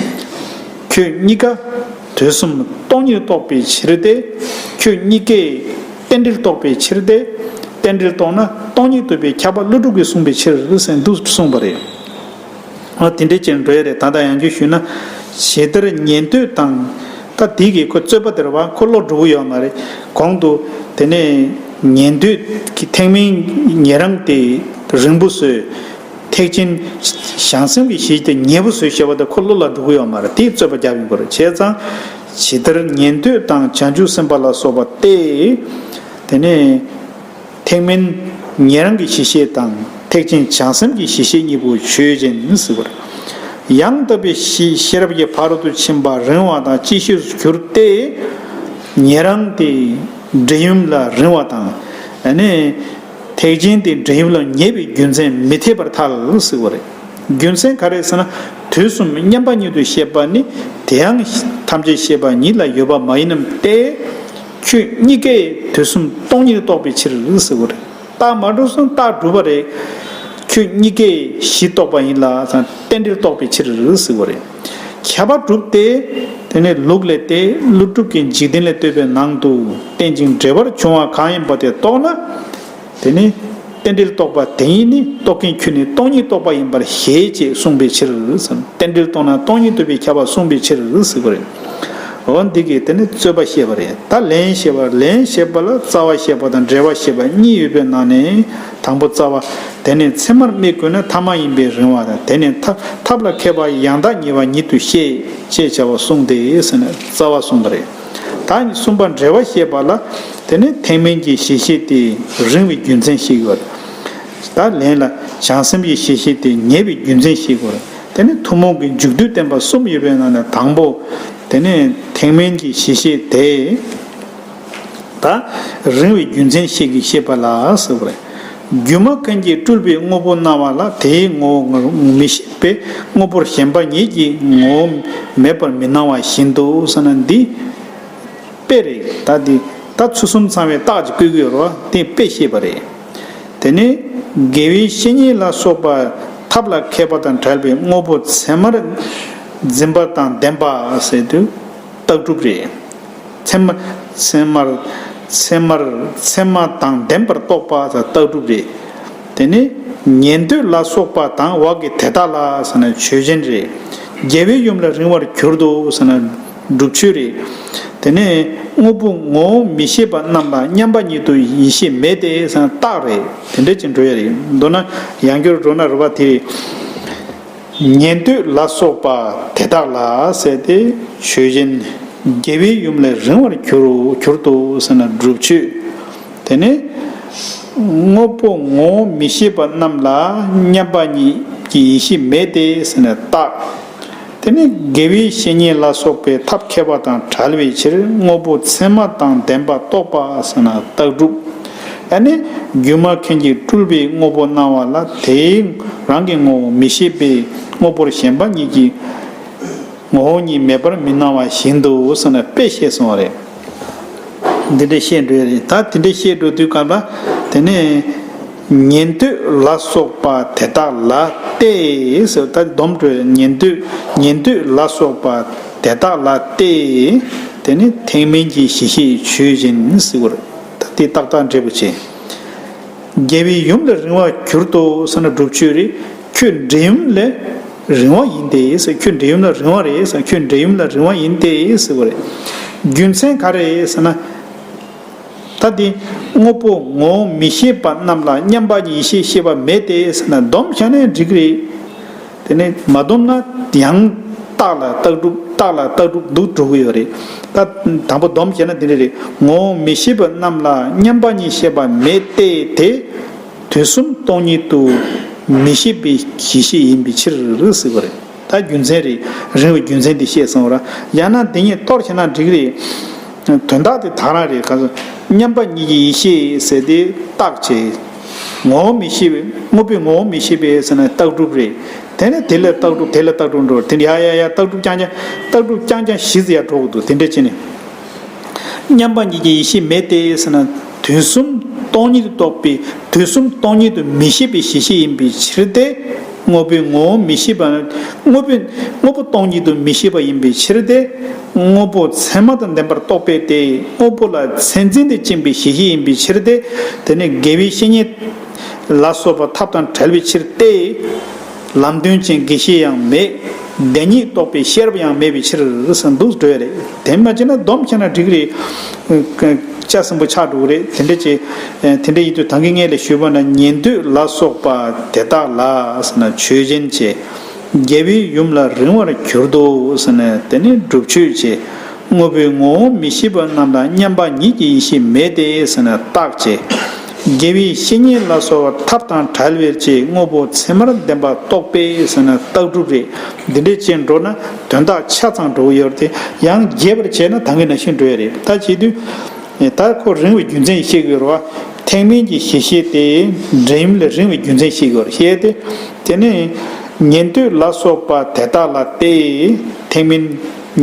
ཁྱོད་གཉིས་ཀ་དུས་གསུམ་སྟོང་ཉིད་རྟོགས་པའི་ཕྱིར་ཏེ། ཁྱོད་གཉིས་ཀས་རྟེན་འབྲེལ་རྟོགས་པའི་ཕྱིར་ཏེ། རྟེན་འབྲེལ་རྟོགས་ན་སྟོང་ཉིད་རྟོགས་པས་ཁྱབ་པ་ཀླུ་སྒྲུབ་ཀྱིས་གསུངས་པའི་ཕྱིར་ཟེར་འདུག་གསུངས་པ་རེད། ཨ་དེ་འདྲའི་ཅན་འགྲོ་ཡ་རེད། ད་ལྟ་ཡང་བསྐྱར་ཞུས་ན། ཇི་ལྟར་ཉན་ཐོས་དང་། ད་དེ་གི་ཁོ་རྩོད་པ་དེ་རེད་བ། ཁོ་བློ་འགྲོ་གི་ཡོད་མ་རེད། གོང་དུ་དེ་ནས་ཉན་ཐོས་ཀྱི་ཐེག་དམན་ཉེ་རིང་དེ་རིང་པོ་བཟོས། ཐེག་ཆེན་བྱང་སེམས་ཀྱི་གཞི་དེ་ཉེ་བོ་བཟོས་བཤད་པ་དེ་ཁོ་བློ་ལ་འགྲོ་གི་ཡོད་མ་རེད། དེ་རྩོད་པ་རྒྱབ་ཡོང་གི་རེད། བྱས་ཙང་། ཇི་ལྟར་ཉན་ཐོས་དང་བྱང་ཆུབ་སེམས་དཔའ་ལ་སོགས་པ་སྟེ། དེ་ནས་ཐེག་དམན་ཉེ་རིང་གི་གཞི་ཤེས་དང་ཐེག་ཆེན་བྱང་སེམས་ཀྱི་གཞི་ཤེས་གཉིས་པོ་ཆོས་ཅན་ཟེར་བ་རེད། ཡང་དག་པའི་ཤེས་ཤེས་རབ་ཀྱི་ཕ་རོལ་ཏུ་ཕྱིན་པ་རིང་བ་དང་ཅིག་ཤོས་སུ་གྱུར་ཏེ། ཉེ་རིང་དེ་འབྲས་ཡུམ་ལ་རིང་བ་དང་། ཨ་ནི། ཐེག་ཆེན་དེ་འབྲས་ཡུམ་ལ་ཉེ་བའི་རྒྱུ་མཚན་མི་འཐད་པར་ཐལ་ཟེར་བ་རེད། རྒྱུ་མཚན་ག་རེ་ཟེར་ན། དུས་གསུམ་མཉམ་པ་ཉིད་དུ་བཤད་པ་ནི་དེ་ཡང་ཐམས་ཅད་བཤད་པ་ཉིད་ལ་ཡོད་པ་མ་ཡིན་ནམ་སྟེ། ཁྱོད་གཉིས་ཀས་དུས་གསུམ་སྟོང་ཉིད་རྟོགས་པའི་ཕྱིར་ཟེར་བ་རེད། རྟགས་མ་གྲུབ་སོང་རྟགས་གྲུབ་པ་རེད། ཁྱོད་གཉིས་ཀས་གཞི་རྟོགས་པ་ཡིན་ལ་རྟེན་འབྲེལ་རྟོགས་པའི་ཕྱིར་ཟེར་བ་རེད། ཁྱབ་པ་གྲུབ་སྟེ། དེ་ནས་ལུགས་ལས་ཏེ། ཀླུ་སྒྲུབ་ཀྱི་འཇིག་རྟེན་ལས་བསྟོད་པའི་ནང་དུ་རྟེན་ཅིང་འབྲེལ་བར་འབྱུང་བ་གང་ཡིན་པ་དེ་རྟོགས་ན། དེ་ནི་རྟེན་འབྲེལ་རྟོགས་པ་དེ་ཉིད་ནི་རྟོགས་མཁན་ཁྱོད་ནི་སྟོང་ཉིད་རྟོགས་པ་ཡིན་པར་བཞེད་ཅེས་གསུངས་པའི་ཕྱིར། རྟེན་འབྲེལ་རྟོགས་ན་སྟོང་ཉིད་རྟོགས་པས་ཁྱབ་པ་གསུངས་པའི་ཕྱིར་ཟེར་བ་རེད། འོ་འདི་གིས་དེ་ནི་རྩོད་པ་བཤད་པ་རེད། ད་ལན་བཤད་པ། ལན་བཤད་པ་ལ་རྩ་བ་བཤད་པ་དང་འབྲེལ་བ་བཤད་པ་གཉིས་ཡོད་པའི་ནང་ནས། དང་པོ་རྩ་བ། དེ་ནི་ཚད་མར་དམིགས་དགོས་ན་ཐ་མ་ཡིན་པའི་རིང་བ་དང་། དེ་ནི་ཐབས་ཐབས་ལ་མཁས་པ་ཡང་དག་ཉིད་པ་ཉིད་དུ་བཤད་ཅེས་བྱ་བ་གསུངས་ཏེ་ཟེར་ནས་རྩ་བ་གསུངས་པ་རེད། ད་གསུམ་པ་འབྲེལ་བ་བཤད་པ་ལ། དེ་ནི་ཐེག་དམན་གྱི་གཞི་ཤེས་དེ་རིང་བའི་རྒྱུ་མཚན་ཤེས་དགོས། ད་ལན་ལ་བྱང་སེམས་ཀྱི་གཞི་ཤེས་དེ་ཉེ་བའི་རྒྱུ་མཚན་ཤེས་དགོས། དེ་ནི་ཐུན་མོང་གི་མཇུག་བསྡུ་བསྟན་པ་གསུམ་ཡོད་པའི་ནང་ནས་དང་པོ། དེ་ནི་ཐེག་དམན་གྱི་གཞི་ཤེས་དེ། ད་རིང་བའི་རྒྱུ་མཚན་ཤེས་ཀྱི་ཤེས་པ་ལ་ཟེར་བ་རེད། སྒྱུ་མ་མཁན་གྱིས་སྤྲུལ་པའི་དངོས་པོ་སྣང་བ་ལ་དེའི་ངོ་བོ་མི་ཤེས་པས་དངོས་པོར་ཞེན་པ་ཉིད་ཀྱིས་ངོ་བོ་མེད་པར་མི་སྣང་བ་བཞིན་དུ་ཟེར་ན་འདི། དཔེ་རེད། ད་འདི་ད་ཚུལ་གསུམ་ཚང་བའི་རྟགས་ཀྱིས་བཀོད་ཀྱི་ཡོད་རེད་བ། དེ་དཔེ་བཤད་པ་རེད། དེ་ནས་དགེ་བའི་བཤེས་གཉེན་ལ་སོགས་པ་ཐབས་ལ་མཁས་པ་དང་བྲལ་བའི་དངོས་པོ་ཚད་མར་འཛིན་པ་དང་ལྡན་པ་ཟེར་དུས་རྟགས་གྲུབ་རེད། ཚད་མ་ཚད་མར་ཚད་མར་ཚད་མ་དང་ལྡན་པར་རྟོགས་པ་ཟེར་རྟགས་གྲུབ་རེད། དེ་ནས་ཉན་ཐོས་ལ་སོགས་པ་དང་བ་གི་དེ་དག་ལ་ཟེར་ན་ཆོས་ཅན་རེད། རྒྱལ་བའི་ཡུམ་ལ་རིང་བར་གྱུར་ཏོ་ཟེར་ན་སྒྲུབ་ཆོས་རེད། དེ་ནས་དངོས་པོ་ངོ་བོ་མི་ཤེས་པ་རྣམས་ལ་མཉམ་པ་ཉིད་དུ་ཡིད་ཤེས་མེད་དེ་ཟེར་ན་རྟགས་རེད། དེ་འདྲ་ཅིག་འགྲོ་ཡ་རེད། མདོར་ན་ཡང་བསྐྱར་འགྲོ་ན་རུ་བ་དེ་རེད། ཉན་ཐོས་ལ་སོགས་པ་དེ་དག་ལ་ཟེར་ཏེ་ཆོས་ཅན། རྒྱལ་བའི་ཡུམ་ལས་རིང་བར་གྱུར་གྱུར་ཏོ་ཟེར་ན་སྒྲུབ་ཆོས། དེ་ནས་དངོས་པོ་ངོ་བོ་མི་ཤེས་པ་རྣམས་ལ་མཉམ་པ་ཉིད་ཀྱི་ཡེ་ཤེས་མེད་དེ་ཟེར་ན་རྟགས། དེ་ནས་དགེ་བའི་བཤེས་གཉེན་ལ་སོགས་པའི་ཐབས་མཁས་པ་དང་བྲལ་བའི་ཕྱིར་དངོས་པོ་ཚད་མ་དང་ལྡན་པ་རྟོགས་པ་ཟེར་ན་རྟགས་གྲུབ། ཨ་ནི་སྒྱུ་མ་མཁན་གྱིས་སྤྲུལ་པའི་དངོས་པོ་སྣང་བ་ལ་དེའི་རང་གི་ངོ་བོ་མི་ཤེས་པས་དངོས་པོར་ཞེན་པ་ཉིད་ཀྱིས་ངོ་བོ་ཉིད་མེད་པར་མི་སྣང་བ་བཞིན་དུ་ཟེར་ན་དཔེ་བཤད་སོང་བ་རེད། འདི་འདྲ་བཤད་འགྲོ་ཡ་རེད། ད་དེ་འདྲ་བཤད་འགྲོ་དུས་སྐབས་ལ་དེ་ནས་ཉན་ཐོས་ལ་སོགས་པ་དེ་དག་ལ་སྟེ་ཟེར། ད་སྡོམ་འགྲོ་ཡ། ཉན་ཐོས་ཉན་ཐོས་ལ་སོགས་པ་དེ་དག་ལ་སྟེ། དེ་ནི་ཐེག་དམན་གྱི་གཞི་ཤེས་ཆོས་ཅན་ཟེར་བ་རེད། ད་དེ་ཏག་ཏག་འབྲས་བུ་ཆེ། རྒྱལ་བའི་ཡུམ་ལས་རིང་བར་གྱུར་ཏོ་ཟེར་ན་སྒྲུབ་ཆོས་རེད། ཁྱོད་འབྲས་ཡུམ་ལས་རིང་བ་ཡིན་ཏེ་ཟེར། ཁྱོད་འབྲས་ཡུམ་ལས་རིང་བ་རེད་ཟེར། ཁྱོད་འབྲས་ཡུམ་ལས་རིང་བ་ཡིན་ཏེ་ཟེར་བ་རེད། རྒྱུ་མཚན་ག་རེ་ཟེར་ན། ད་དེ་དངོས་པོ་ངོ་བོ་མི་ཤེས་པ་རྣམས་ལ་མཉམ་པ་ཉིད་ཡེ་ཤེས་ཤེས་པ་མེད་དེ་ཟེར་ན་སྡོམ་བྱས་ན་འགྲིག་རེད། དེ་ནས་མ་སྡོམ་ན་ཡང་རྟགས་ལ་རྟགས་གྲུབ། རྟགས་ལ་རྟགས་གྲུབ་འདུག་འགྲོ་གི་ཡོད་རེད། ད་དང་པོ་སྡོམ་བྱས་ན་དེ་འདྲ་རེད། ངོ་བོ་མི་ཤེས་པ་རྣམས་ལ་མཉམ་པ་ཉིད་ཤེས་པ་མེད་དེ། དེ་དུས་གསུམ་སྟོང་ཉིད་དུ་མི་ཤེས་པའི་གཞི་ཤེས་ཡིན་པའི་ཕྱིར་ཟེར་བ་རེད། ད་རྒྱུ་མཚན་རེད། རིང་བའི་རྒྱུ་མཚན་དེ་བཤད་སོང་བ་ར། ཡང་ན་དེ་ཉིད་གཏོར་བྱས་ན་འགྲིག་རེད། དོན་དག་དེ་དག་རང་རེད། ག་ཚོད་མཉམ་པ་ཉིད་ཀྱི་ཡེ་ཤེས་ཟེར་དེ་རྟགས་བྱས། ངོ་བོ་མི་ཤེས་པའི་དངོས་པོའི་ངོ་བོ་མི་ཤེས་པའི་ཟེར་ན་རྟགས་གྲུབ་རེད། དེ་ནས་དེ་ལས་རྟགས་གྲུབ། དེ་ལས་རྟགས་གྲུབ་འགྲོ། དེ་ཡ་ཡ་ཡ་རྟགས་གྲུབ་རྐྱང་རྐྱང་། རྟགས་གྲུབ་རྐྱང་རྐྱང་གཞི་ཟེར་ཡ་འགྲོ་གི་འདུག་དེ་འདྲ་བྱས་ནས། མཉམ་པ་ཉིད་ཀྱི་ཡེ་ཤེས་མེད་དེ་ཟེར་ན། དུས་གསུམ་སྟོང་ཉིད་དུ་རྟོགས་པའི། དུས་གསུམ་སྟོང་ཉིད་དུ་མི་ཤེས་པའི་གཞི་ཤེས་ཡིན་པའི་ཕྱིར་ཏེ། དངོས་པོའི་ངོ་བོ་མི་ཤེས་པ། དངོས་པོའི་དངོས་པོ་སྟོང་ཉིད་དུ་མི་ཤེས་པ་ཡིན་པའི་ཕྱིར་ཏེ། དངོས་པོ་ཚད་མ་དང་ལྡན་པར་རྟོགས་པས་ཏེ། དངོས་པོ་ལ་མཚན་འཛིན་དུ་བཅིངས་པའི་གཞི་ཤེས་ཡིན་པའི་ཕྱིར་ཏེ། དེ་ནི་དགེ་བའི་བཤེས་གཉེན་ལ་སོགས་པ་ཐབས་དང་བྲལ་བའི་ཕྱིར་ཏེ། ལམ་སྟོན་ཅན་དགེ་བཤེས་ཡང་མེད། བདེན་གཉིས་རྟོགས་པའི་ཤེས་རབ་ཡང་མེད་པའི་ཕྱིར་ཟེར་འདུག་འགྲོ་ཡ་རེད། དེ་མ་བྱས་ན་སྡོམ་བྱས་ན་འགྲིག་རེད། ལྕགས་ཟིན་པོ་ཆགས་འགྲོ་གི་རེད། དེ་འདྲ་བྱས། དེ་འདྲ་ཡིན་དུས་ད་གིན་ངས་ལས་ཞུས་པ་ན་ཉན་ཐོས་ལ་སོགས་པ་དེ་དག་ལ་ཟེར་ན་ཆོས་ཅན་བྱས། རྒྱལ་བའི་ཡུམ་ལ་རིང་བར་གྱུར་ཏོ་ཟེར་ན་དེ་ནི་སྒྲུབ་ཆོས་བྱས། དངོས་པོའི་ངོ་བོ་མི་ཤེས་པ་རྣམས་ལ་མཉམ་པ་ཉིད་ཀྱི་ཡེ་ཤེས་མེད་དེ་ཟེར་ན་རྟགས་བྱས། དགེ་བའི་བཤེས་གཉེན་ལ་སོགས་པ་ཐབས་དང་བྲལ་བའི་ཕྱིར་དངོས་པོ་ཚད་མར་ལྡན་པ་རྟོགས་པས་ཟེར་ན་རྟགས་གྲུབ་རེད། འདི་འདྲས་བྱས་འགྲོ་ན་དོན་དག་ཆ་ཚང་འགྲོ་གི་ཡོད་རེད་དེ། ཡང་རྒྱས་པར་བྱས་ན་ད་གིན་ནང་བཞིན་འགྲོ་ཡ་རེད། ད་བྱེད་དུས། ད་ཁོ་རིང་བའི་རྒྱུ་མཚན་བཤད་ཀྱི་ཡོད་རེད་བ། ཐེག་དམན་གྱི་གཞི་ཤེས་དེ་འབྲས་ཡུམ་ལས་རིང་བའི་རྒྱུ་མཚན་བཤད་ཀྱི་ཡོད་རེད། ཤེས་ཏེ། དེ་ནས་ཉན་ཐོས་ལ་སོགས་པ་དེ་དག་ལ་སྟེ། ཐེག་དམན་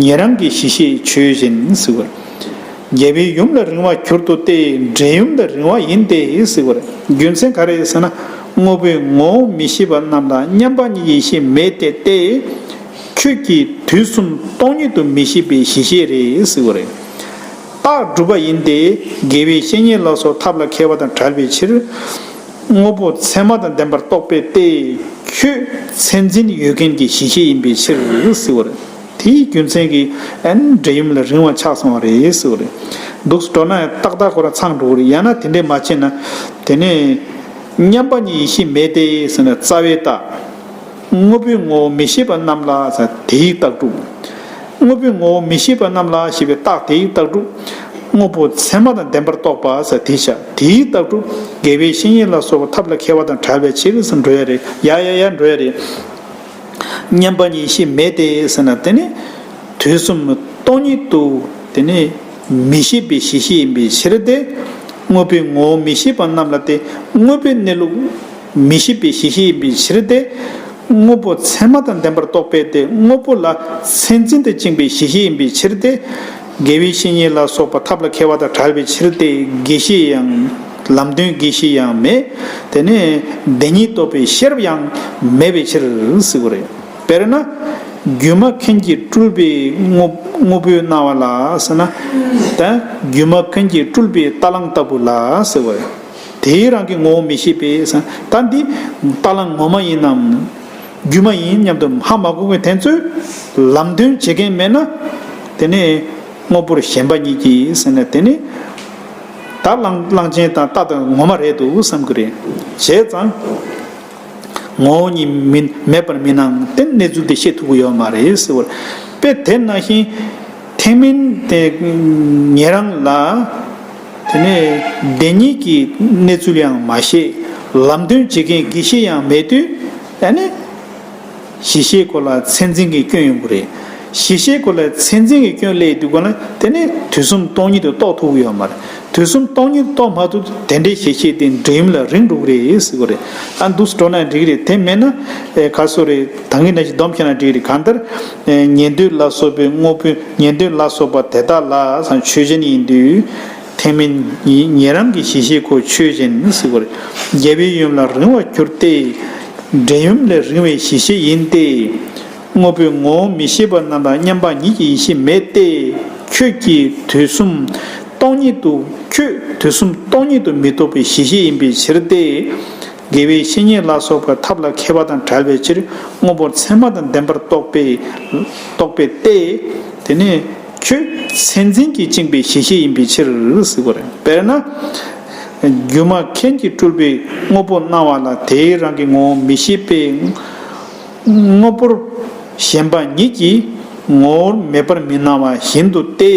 ཉན་རང་གི་གཞི་ཤེས་ཆོས་ཅན་ཟེར་བ་རེད། རྒྱལ་བའི་ཡུམ་ལ་རིང་བར་གྱུར་ཏོ་སྟེ། འབྲས་ཡུམ་ལས་རིང་བ་ཡིན་ཏེ་ཟེར་བ་རེད། རྒྱུ་མཚན་ག་རེ་ཟེར་ན། དངོས་པོའི་ངོ་བོ་མི་ཤེས་པ་རྣམས་ལ་མཉམ་པ་ཉིད་ཀྱི་ཡེ་ཤེས་མེད་དེ་སྟེ། ཁྱོད་ཀྱིས་དུས་གསུམ་སྟོང་ཉིད་དུ་མི་ཤེས་པའི་གཞི་ཤེས་རེད་ཟེར་བ་རེད། རྟགས་གྲུབ་པ་ཡིན་ཏེ། དགེ་བའི་བཤེས་གཉེན་ལ་སོགས་ཐབས་ལ་མཁས་པ་དང་བྲལ་བའི་ཕྱིར། དངོས་པོ་ཚད་མ་དང་ལྡན་པར་རྟོགས་པས་ཏེ། ཁྱོད་མཚན་འཛིན་ཡོད་མཁན་གྱི་གཞི་ཤེས་ཡིན་པའི་ཕྱིར་ཟེར་བ་རེད། དེའི་རྒྱུ་མཚན་གྱིས་ཨ་ནི་འབྲས་ཡུམ་ལ་རིང་བ་ཆགས་སོང་བ་རེད་ཟེར་བ་རེད། འདུག་སེ་འགྲོ་ན་ཡང་ཏག་ཏག་ཁོ་རང་ཚང་འགྲོ་གི་རེད། ཡང་ན་དེ་འདྲས་མ་བྱས་ན་དེ་ནས་མཉམ་པ་ཉིད་ཡེ་ཤེས་མེད་དེ་ཟེར་ན་རྩ་བའི་རྟགས། དངོས་པོའི་ངོ་བོ་མི་ཤེས་པ་རྣམས་ལ་ཟེར་དེའི་རྟགས་གྲུབ། དངོས་པོའི་ངོ་བོ་མི་ཤེས་པ་རྣམས་ལ་ཞེས་པའི་རྟགས་དེའི་རྟགས་གྲུབ། དངོས་པོ་མཚན་མ་དང་ལྡན་པར་རྟོགས་པ་ཟེར་དེའི་ཆ་དེའི་རྟགས་གྲུབ། དགེ་བའི་བཤེས་གཉེན་ལ་སོགས་པ་ཐབས་ལ་མཁས་པ་དང་བྲལ་བའི་ཕྱིར་ཟེར་འགྲོ་ཡ་རེད། ཡ་ཡ་ཡ་འགྲོ་ཡ་རེད། མཉམ་པ་ཉིད་ཡེ་ཤེས་མེད་དེ་ཟེར་ན་དེ་ནི་དུས་གསུམ་སྟོང་ཉིད་དུ་དེ་ནི་མི་ཤེས་པའི་གཞི་ཤེས་ཡིན་པའི་ཕྱིར་ཏེ། དངོས་པོའི་ངོ་བོ་མི་ཤེས་པ་རྣམས་ལ་སྟེ་དངོས་པོའི་གནས་ལུགས་མི་ཤེས་པའི་གཞི་ཤེས་ཡིན་པའི་ཕྱིར་ཏེ། དངོས་པོ་མཚན་མ་དང་ལྡན་པར་རྟོགས་པས་ཏེ་དངོས་པོ་ལ་མཚན་འཛིན་དུ་བཅིངས་པའི་གཞི་ཤེས་ཡིན་པའི་ཕྱིར་ཏེ། དགེ་བའི་བཤེས་གཉེན་ལ་སོགས་པ་ཐབས་ལ་མཁས་པ་དང་བྲལ་བའི་ཕྱིར་ཏེ་དགེ་བཤེས་ཡང་ལམ་སྟོན་དགེ་བཤེས་ཡང་མེད། དེ་ནས་བདེན་གཉིས་རྟོགས་པའི་ཤེས་རབ་ཡང་མེད་པའི་ཕྱིར་ཟེར་བ་རེད། དཔེར་ན། སྒྱུ་མ་མཁན་གྱིས་སྤྲུལ་པའི་དངོས་དངོས་པོའི་སྣང་བ་ལ་ཟེར་ན། ད་སྒྱུ་མ་མཁན་གྱིས་སྤྲུལ་པའི་རྟ་གླང་ལྟ་བུ་ལ་ཟེར་བ་རེད། དེའི་རང་གི་ངོ་བོ་མི་ཤེས་པས་ཟེར་ན་ད་འདི་རྟ་གླང་ངོ་མ་ཡིན་ནམ། སྒྱུ་མ་ཡིན་སྙམ་དུ་ཧ་མ་གོ་བའི་དེ་ཚོས་ལམ་སྟོན་བྱེད་མཁན་མེད་ན། དེ་ནས་དངོས་པོར་ཞེན་པ་ཉིད་ཀྱིས་ཟེར་ན་དེ་ནི་ད་གླང་གླང་ཆེན་དང་རྟ་དང་ངོ་མ་རེད་འདུག་བསམ་གྱི་རེད། བྱས་ཙང་ངོ་བོ་ཉིད་མིན་མེད་པར་མིན་ནའང་དེ་གནས་ཚུལ་དེ་ཤེས་ཐུབ་ཀྱི་ཡོད་མ་རེད་ཟེར་བ། དཔེ་དེ་ནང་བཞིན་ཐེག་དམན་དེ་ཉན་རང་ལ། དེ་ནས་བདེན་གཉིས་ཀྱི་གནས་ཚུལ་ཡང་མ་ཤེས། ལམ་སྟོན་བྱེད་མཁན་དགེ་བཤེས་ཡང་མེད་དུས་ཨ་ནི་གཞི་ཤེས་ཁོ་ལ་མཚན་འཛིན་གྱི་སྐྱོན་ཡོང་གི་རེད། གཞི་ཤེས་ཁོ་ལ་མཚན་འཛིན་གྱི་སྐྱོན་སླེབས་དུས་ཁོ་ན་དེ་ནི་དུས་གསུམ་སྟོང་ཉིད་དུ་རྟོགས་ཐུབ་ཀྱི་ཡོད་མ་རེད། དུས་གསུམ་སྟོང་ཉིད་རྟོགས་མ་ཐུབ་དེ་འདྲའི་གཞི་ཤེས་དེ་འབྲས་ཡུམ་ལ་རིང་འགྲོ་གི་རེད་ཟེར་གྱི་རེད། ཨ་འདུག་སེ་འགྲོ་ན་འགྲིག་གི་རེད། དེ་མེད་ན་ཨེ་ག་སོ་རེད། ད་གིན་ནང་བཞིན་སྡོམ་བྱས་ན་འགྲིག་གི་རེད། གང་ལྟར་ཨེ་ཉན་ཐོས་ལ་སོགས་པའི་དངོས་པོའི་ཉན་ཐོས་ལ་སོགས་པ་དེ་དག་ལ་ཆོས་ཅན་ཡིན་དུས། ཐེག་དམན་ཉན་རང་གི་གཞི་ཤེས་ཁོ་ཆོས་ཅན་ཟེར་བར། རྒྱལ་བའི་ཡུམ་ལ་རིང་བར་གྱུར་ཏེ། འབྲས་ཡུམ་ལས་རིང་བའི་གཞི་ཤེས་ཡིན་ཏེ། དངོས་པོའི་ངོ་བོ་མི་ཤེས་པ་རྣམས་ལ་མཉམ་པ་ཉིད་ཀྱི་ཡེ་ཤེས་མེད་དེ། ཁྱོད་ཀྱིས་དུས་གསུམ་སྟོང་ཉིད་དུ་ཁྱོད་དུས་གསུམ་སྟོང་ཉིད་དུ་མི་རྟོགས་པའི་གཞི་ཤེས་ཡིན་པའི་ཕྱིར་ཏེ། དགེ་བའི་བཤེས་གཉེན་ལ་སོགས་པ་ཐབས་ལ་མཁས་པ་དང་བྲལ་བའི་ཕྱིར་དངོས་པོ་མཚན་མ་དང་ལྡན་པར་རྟོགས་པས་རྟོགས་པས་ཏེ། དེ་ནས་ཁྱོད་མཚན་འཛིན་གྱིས་བཅིངས་པའི་གཞི་ཤེས་ཡིན་པའི་ཕྱིར་ཟེར་བ་རེད། དཔེར་ན། སྒྱུ་མ་མཁན་གྱིས་སྤྲུལ་པའི་དངོས་པོ་སྣང་བ་ལ་དེའི་རང་གི་ངོ་བོ་མི་ཤེས་པས། དངོས་པོར་ཞེན་པ་ཉིད་ཀྱིས་ངོ་བོར་མེད་པར་མི་སྣང་བ་བཞིན་དུ་སྟེ།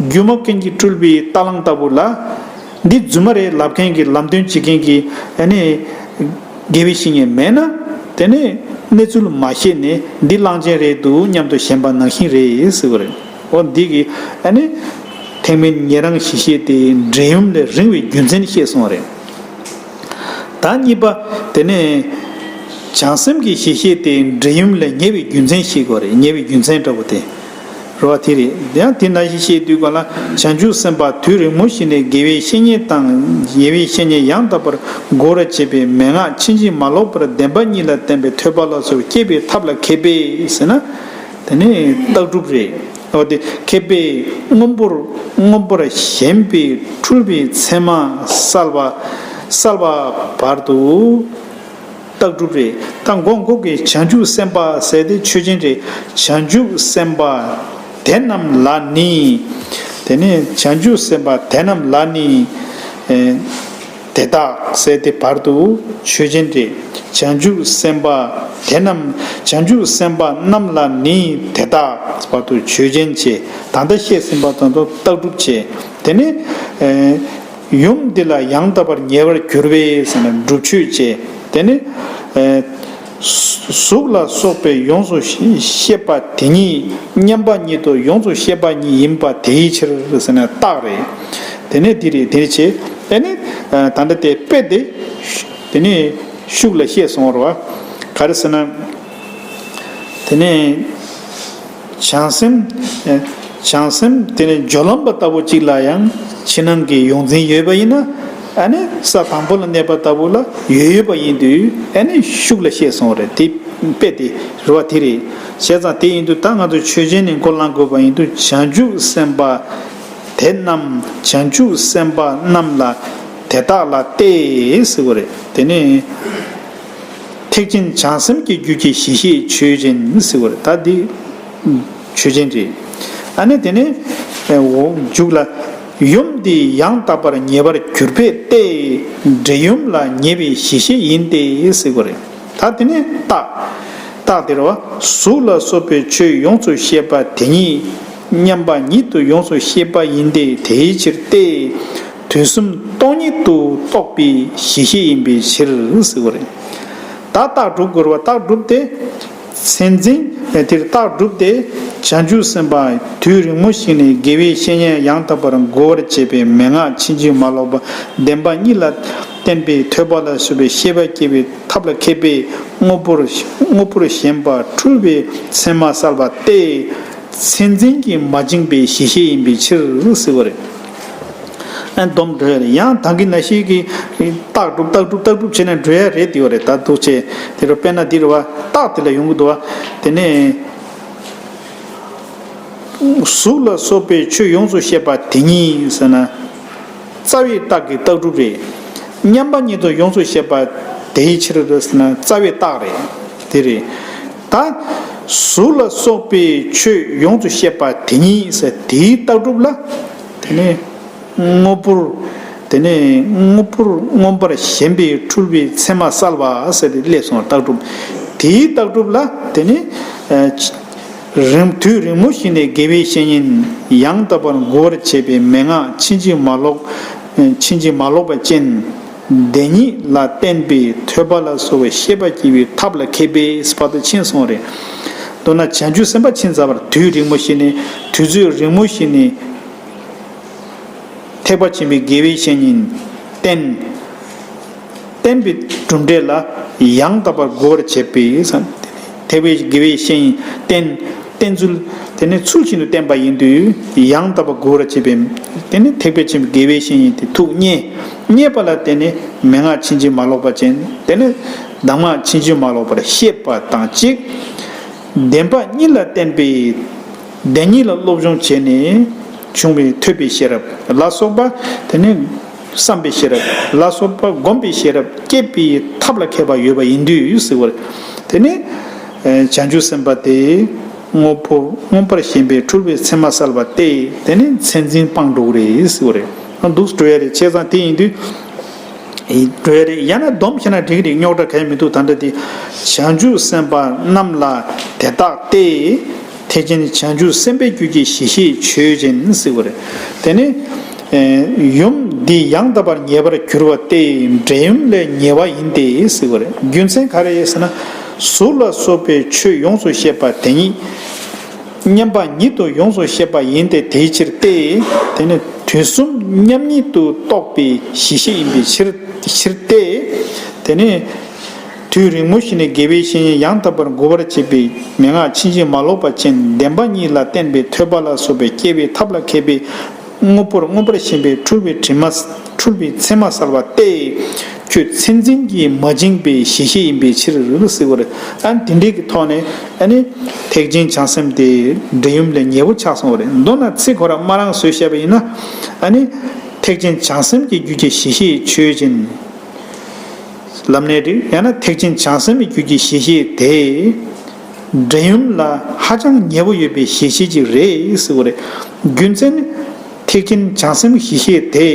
སྒྱུ་མ་མཁན་གྱིས་སྤྲུལ་པའི་རྟ་གླང་ལྟ་བུ་ལ། འདི་རྫུན་མ་རེད་ལབ་མཁན་གྱི་ལམ་སྟོན་བྱེད་མཁན་གྱི་ཨ་ནི་དགེ་བའི་བཤེས་གཉེན་མེད་ན། དེ་ནི་གནས་ཚུལ་མ་ཤེས་ནས་འདི་གླང་ཆེན་རེད་འདུག་སྙམ་དུ་ཞེན་པ་ནང་བཞིན་རེད་ཟེར་བ་རེད། འོ་འདི་གི་ཨ་ནི་ཐེག་དམན་ཉན་རང་གཞི་ཤེས་དེ་འབྲས་ཡུམ་ལས་རིང་བའི་རྒྱུ་མཚན་བཤད་སོང་བ་རེད། ད་གཉིས་པ། དེ་ནས་བྱང་སེམས་ཀྱི་གཞི་ཤེས་དེ་འབྲས་ཡུམ་ལས་ཉེ་བའི་རྒྱུ་མཚན་ཤེས་དགོས་རེད། ཉེ་བའི་རྒྱུ་མཚན་འདྲ་པོ་དེ་རེད་བ། དེ་རེད། ཡང་དེ་ནང་བཞིན་བཤད་དུས་ག་ལ་བྱང་ཆུབ་སེམས་དཔའ་དུས་རིང་མོ་ཞིག་ནས་དགེ་བའི་བཤེས་གཉེན་དང་ཉེ་བའི་བཤེས་གཉེན་ཡང་དག་པར་གོ་ར་བྱེད་པའི་མན་ངག་ཕྱིན་ཅི་མ་ལོག་པར་བདེན་པ་གཉིས་ལ་བརྟེན་པའི་ཐོས་པ་ལ་སོགས་བསྐྱེད་པའི་ཐབས་ལ་མཁས་པས་ཟེར་ན། དེ་ནི་རྟགས་གྲུབ་རེད། འོ་དེ་མཁས་པས་དངོས་པོར་དངོས་པོར་ཞེན་པའི་འཁྲུལ་པའི་མཚན་མ་བསལ་བ་བསལ་བ་བར་དུ་རྟགས་གྲུབ་རེད། ད་མགོ་མགོ་གི་བྱང་ཆུབ་སེམས་དཔའ་ཟེར་དེ་ཆོས་ཅན་རེད། བྱང་ཆུབ་སེམས་དཔའ་དེ་རྣམས་ལ་ནི། དེ་ནི་བྱང་ཆུབ་སེམས་དཔའ་དེ་རྣམས་ལ་ནི། ཨེ། དེ་དག་ཟེར་དེ་བར་དུ་ཆོས་ཅན་ཏེ། བྱང་ཆུབ་སེམས་དཔའ་དེ་རྣམས་བྱང་ཆུབ་སེམས་དཔའ་རྣམས་ལ་ནི་དེ་དག་བར་དུ་ཆོས་ཅན་བྱས། ད་ལྟ་བཤད་ཟིན་པ་དང་དུ་རྟགས་གྲུབ་བྱས། དེ་ནི་ཨེ་ཡུམ་འདི་ལ་ཡང་དག་པར་ཉེ་བར་གྱུར་པས་ཟེར་ནས་སྒྲུབ་མཆོད་བྱས། དེ་ནི་ཨེ་གཟུགས་ལ་སོགས་པའི་ཡོངས་སུ་ཤེས་པ་དེ་ཉིད་མཉམ་པ་ཉིད་དུ་ཡོངས་སུ་ཤེས་པ་ཉིད་ཡིན་པ་དེའི་ཕྱིར་ཟེར་ནས་རྟགས་རེད། དེ་ནས་འདི་རེད་འདིར་བྱས། དེ་ནས་ད་ལྟ་དེ་དཔེ་དེ་དེ་ནས་ཤུགས་ལ་བཤད་སོང་བ་རེད་བ། ག་རེ་ཟེར་ན། དེ་ནས་བྱང་སེམས་བྱང་སེམས་དེ་ནས་སྦྱོར་ལམ་པ་ལྟ་བུ་གཅིག་ལ་ཡང་ཕྱི་ནང་གི་ཡོངས་འཛིན་ཡོད་པ་ཡིན་ན། ཨ་ནི་ས་དང་པོ་ལ་གནས་པ་ལྟ་བུ་ལ་ཡོད་ཡོད་པ་ཡིན་དུས་ཨ་ནི་ཤུགས་ལ་བཤད་སོང་བ་རེད། དེ་དཔེ་དེ་རེད་བ། དེ་རེད། བྱས་ཙང་དེ་ཡིན་དུས་ད་ང་ཚོ་ཆོས་ཅན་ནས་མགོ་བསླང་དགོས་པ་ཡིན་དུས་བྱང་ཆུབ་སེམས་དཔའ་དེ་རྣམས་བྱང་ཆུབ་སེམས་དཔའ་རྣམས་ལ་དེ་དག་ལ་སྟེ་ཟེར་བ་རེད། དེ་ནས་ཐེག་ཆེན་བྱང་སེམས་ཀྱི་རྒྱུད་ཀྱི་གཞི་ཤེས་ཆོས་ཅན་ཟེར་བ་རེད། ད་འདི་ ཆོས་ཅན་རེད། ཨ་ནི་དེ་ནས་འོ་མཇུག་ལ། ཡུམ་འདི་ཡང་དག་པར་ངེས་པར་གྱུར་པས་ཏེ། འབྲས་ཡུམ་ལ་ངེས་པའི་གཞི་ཤེས་ཡིན་ཏེ། ཟེར་དགོས་རེད། ད་དེ་ནས་རྟགས། རྟགས་དེ་རེད་བ། གཟུགས་ལ་སོགས་པའི་ཆོས་ཡོངས་སུ་ཤེས་པ་དེ་ཉིད་མཉམ་པ་ཉིད་དུ་ཡོངས་སུ་ཤེས་པ་ཡིན་ཏེ། དེའི་ཕྱིར་ཏེ། དུས་གསུམ་སྟོང་ཉིད་དུ་རྟོགས་པའི་གཞི་ཤེས་ཡིན་པའི་ཕྱིར་ཟེར་དགོས་རེད། ད་རྟགས་སྒྲུབ་དགོས་རེད་བ། རྟགས་སྒྲུབ་སྟེ། མཚན་འཛིན་དེར་རྟགས་སྒྲུབ་སྟེ། བྱང་ཆུབ་སེམས་དཔའ་དུས་རིང་མོ་ཞིག་ནས་དགེ་བའི་བཤེས་གཉེན་ཡང་དག་པར་གོ་བར་བྱེད་པའི་མན་ངག་ཕྱིན་ཅི་མ་ལོག་པ་བདེན་པ་གཉིས་ལ་བརྟེན་པའི་ཐོས་པ་ལ་སོགས་པའི་ཤེས་པ་སྐྱེ་བའི་ཐབས་ལ་མཁས་པས་དངོས་པོར་དངོས་པོར་ཞེན་པ་འཁྲུལ་པའི་མཚན་མ་བསལ་བ་སྟེ། མཚན་འཛིན་གྱིས་མ་བཅིངས་པའི་གཞི་ཤེས་ཡིན་པའི་ཕྱིར་ཟེར་བ་རེད། ཨ་སྡོམ་འགྲོ་ཡ་རེད། ཡང་ད་གིན་ནང་བཞིན་གྱི་རྟགས་སྒྲུབ་རྟགས་སྒྲུབ་རྟགས་སྒྲུབ་བྱས་ནས་འགྲོ་ཡ་རེད། དེ་བ་རེད། ད་འདུག་བྱས་དེ་རུ་དཔེར་ན་འདི་རུ་བ་རྟགས་དེ་ལ་ཡོང་གི་འདུག་བ། དེ་ནས་གཟུགས་ལ་སོགས་པའི་ཆོས་ཡོངས་སུ་ཤེས་པ་དེ་ཉིད་ཟེར་ན། རྩ་བའི་རྟགས་ཀྱི་རྟགས་སྒྲུབ་རེད། མཉམ་པ་ཉིད་དུ་ཡོངས་སུ་ཤེས་པ་དེའི་ཕྱིར་ཟེར་ན་རྩ་བའི་རྟགས་རེད། དེ་རེད། ད་གཟུགས་ལ་སོགས་པའི་ཆོས་ཡོངས་སུ་ཤེས་པ་དེ་ཉིད་ཟེར་དེའི་རྟགས་སྒྲུབ་ལ། དེ་ནས། དངོས་པོར། དེ་ནས་དངོས་པོར་མངོན་པར་ཞེན་པའི་འཁྲུལ་པའི་མཚན་མ་བསལ་བ་ཟེར་ཏེ་སླེབས་སོང་། རྟགས་སྒྲུབ། དེའི་རྟགས་སྒྲུབ་ལ་དེ་ནས་ཨ་རིང་དུས་རིང་མོ་ཞིག་ནས་དགེ་བའི་བཤེས་གཉེན་ཡང་དག་པར་གོ་བར་བྱེད་པའི་མན་ངག་ཕྱིན་ཅི་མ་ལོག་ཕྱིན་ཅི་མ་ལོག་པ་ཅན་བདེན་གཉིས་ལ་བརྟེན་པའི་ཐོས་པ་ལ་སོགས་པའི་ཤེས་པ་སྐྱེ་བའི་ཐབས་ལ་མཁས་པས་ཟེར་བ་དེ་ཕྱིན་སོང་རེད། མདོར་ན་བྱང་ཆུབ་སེམས་དཔའ་ཕྱིན་ཚར་བར་དུས་རིང་མོ་ཞིག་ནས་དུས་ཚོད་རིང་མོ་ཞིག་ནས། ཐེག་པ་ཆེན་པོའི་དགེ་བའི་བཤེས་གཉེན་བསྟེན། བསྟེན་པའི་གྲུབ་འབྲས་ལ་ཡང་དག་པར་གོ་བར་བྱེད་པའི་བསམ། ཐེག་པའི་དགེ་བའི་བཤེས་གཉེན་བསྟེན། བསྟེན་ཚུལ་དེ་ནི་ཚུལ་བཞིན་དུ་བསྟེན་པ་ཡིན་དུས་ཡང་དག་པར་གོ་བར་བྱེད་པའི་དེ་ནི་ཐེག་པ་ཆེན་པོའི་དགེ་བའི་བཤེས་གཉེན་དེ་ཐུགས་མཉེས། མཉེས་པ་ལ་བརྟེན་ནས་མན་ངག་ཕྱིན་ཅི་མ་ལོག་པ་ཅན་དེ་ནི་གདམས་ངག་ཕྱིན་ཅི་མ་ལོག་པར་ཤེས་པ་དང་གཅིག་བདེན་པ་གཉིས་ལ་བརྟེན་པའི་བདེན་གཉིས་ལ་སློབ་སྦྱོང་བྱས་ནས་བྱུང་བའི་ཐོས་པའི་ཤེས་རབ་ལ་སོགས་པ་དེ་ནི་བསམ་པའི་ཤེས་རབ་ལ་སོགས་པ་སྒོམ་པའི་ཤེས་རབ་སྐྱེད་པའི་ཐབས་ལ་མཁས་པ་ཡོད་པ་ཡིན་དུས་ཟེར་བ་དེ་ནི་བྱང་ཆུབ་སེམས་དཔའ་དེ་དངོས་པོ་མངོན་པར་ཞེན་པའི་འཁྲུལ་པའི་མཚན་མ་བསལ་བ་སྟེ་དེ་ནི་མཚན་འཛིན་སྤངས་འགྲོ་གི་རེད་ཟེར་བ་རེད། འདུག་འགྲོ་ཡ་རེད། བྱས་ཙང་དེ་ཡིན་དུས། འགྲོ་ཡ་རེད། ཡང་ན་སྡོམ་བྱས་ན་འགྲིག་གི་རེད། རྙོག་དྲ་ག་ཡང་མི་འདུག་ད་ལྟ་དེ་བྱང་ཆུབ་སེམས་དཔའ་རྣམས་ལ་དེ་རྟགས་ཏེ། ཐེག་ཆེན་བྱང་ཆུབ་སེམས་དཔའི་རྒྱུད་ཀྱི་གཞི་ཤེས་ཆོས་ཅན་ཟེར་བ་རེད། དེ་ནི་ཡུམ་འདི་ཡང་དག་པར་ངེས་པར་གྱུར་པ་སྟེ་འབྲས་ཡུམ་ལས་ཉེ་བ་ཡིན་ཏེ་ཟེར་བ་རེད། རྒྱུ་མཚན་ག་རེ་ཡིན་ཟེར་ན། གཟུགས་ལ་སོགས་པའི་ཆོས་ཡོངས་སུ་ཤེས་པ་དེ་ཉིད། མཉམ་པ་ཉིད་དུ་ཡོངས་སུ་ཤེས་པ་ཡིན་ཏེ་དེའི་ཕྱིར་ཏེ། དེ་ནི་དུས་གསུམ་མཉམ་ཉིད་དུ་རྟོགས་པའི་གཞི་ཤེས་ཡིན་པའི་ཕྱིར་ཕྱིར་ཏེ། དེ་ནི་དུས་རིང་མོ་ཞིག་ནས་དགེ་བའི་བཤེས་གཉེན་ཡང་དག་པར་གོ་བར་བྱེད་པའི་མན་ངག་ཕྱིན་ཅི་མ་ལོག་པ་ཅན་བདེན་པ་གཉིས་ལ་བརྟེན་པའི་ཐོས་པ་ལ་སོགས་པའི་སྐྱེ་བའི་ཐབས་ལ་མཁས་པའི་དངོས་པོར་མངོན་པར་ཞེན་པའི་འཁྲུལ་པའི་དྲི་མ་འཁྲུལ་པའི་མཚན་མ་བསལ་བ་སྟེ། ཁྱོད་མཚན་འཛིན་གྱིས་མ་བཅིངས་པའི་གཞི་ཤེས་ཡིན་པའི་ཕྱིར་ཟེར་བ་རེད། ཨ་ནི་དེ་འདྲའི་གི་ཐོག་ནས་ཨ་ནི་ཐེག་ཆེན་བྱང་སེམས་དེ་འབྲས་ཡུམ་ལས་ཉེ་བོ་ཆགས་སོང་བ་རེད། མདོར་ན་ཚིག་ཁོ་རང་མ་རང་བཟོས་བཤད་པ་ཡིན་ན་ཨ་ནི་ཐེག་ཆེན་བྱང་སེམས་ཀྱི་རྒྱུད་ཀྱི་གཞི་ཤེས་ཆོས་ཅན། ལམ་གནད་བསྒྲིགས། ཡང་ན་ཐེག་ཆེན་བྱང་སེམས་ཀྱི་རྒྱུད་ཀྱི་གཞི་ཤེས་དེ། འབྲས་ཡུམ་ལ་ཧ་ཅང་ཉེ་བོ་ཡོད་པའི་གཞི་ཤེས་ཅིག་རེད་ཟེར་བ་རེད། རྒྱུ་མཚན་ནི། ཐེག་ཆེན་བྱང་སེམས་གཞི་ཤེས་དེ།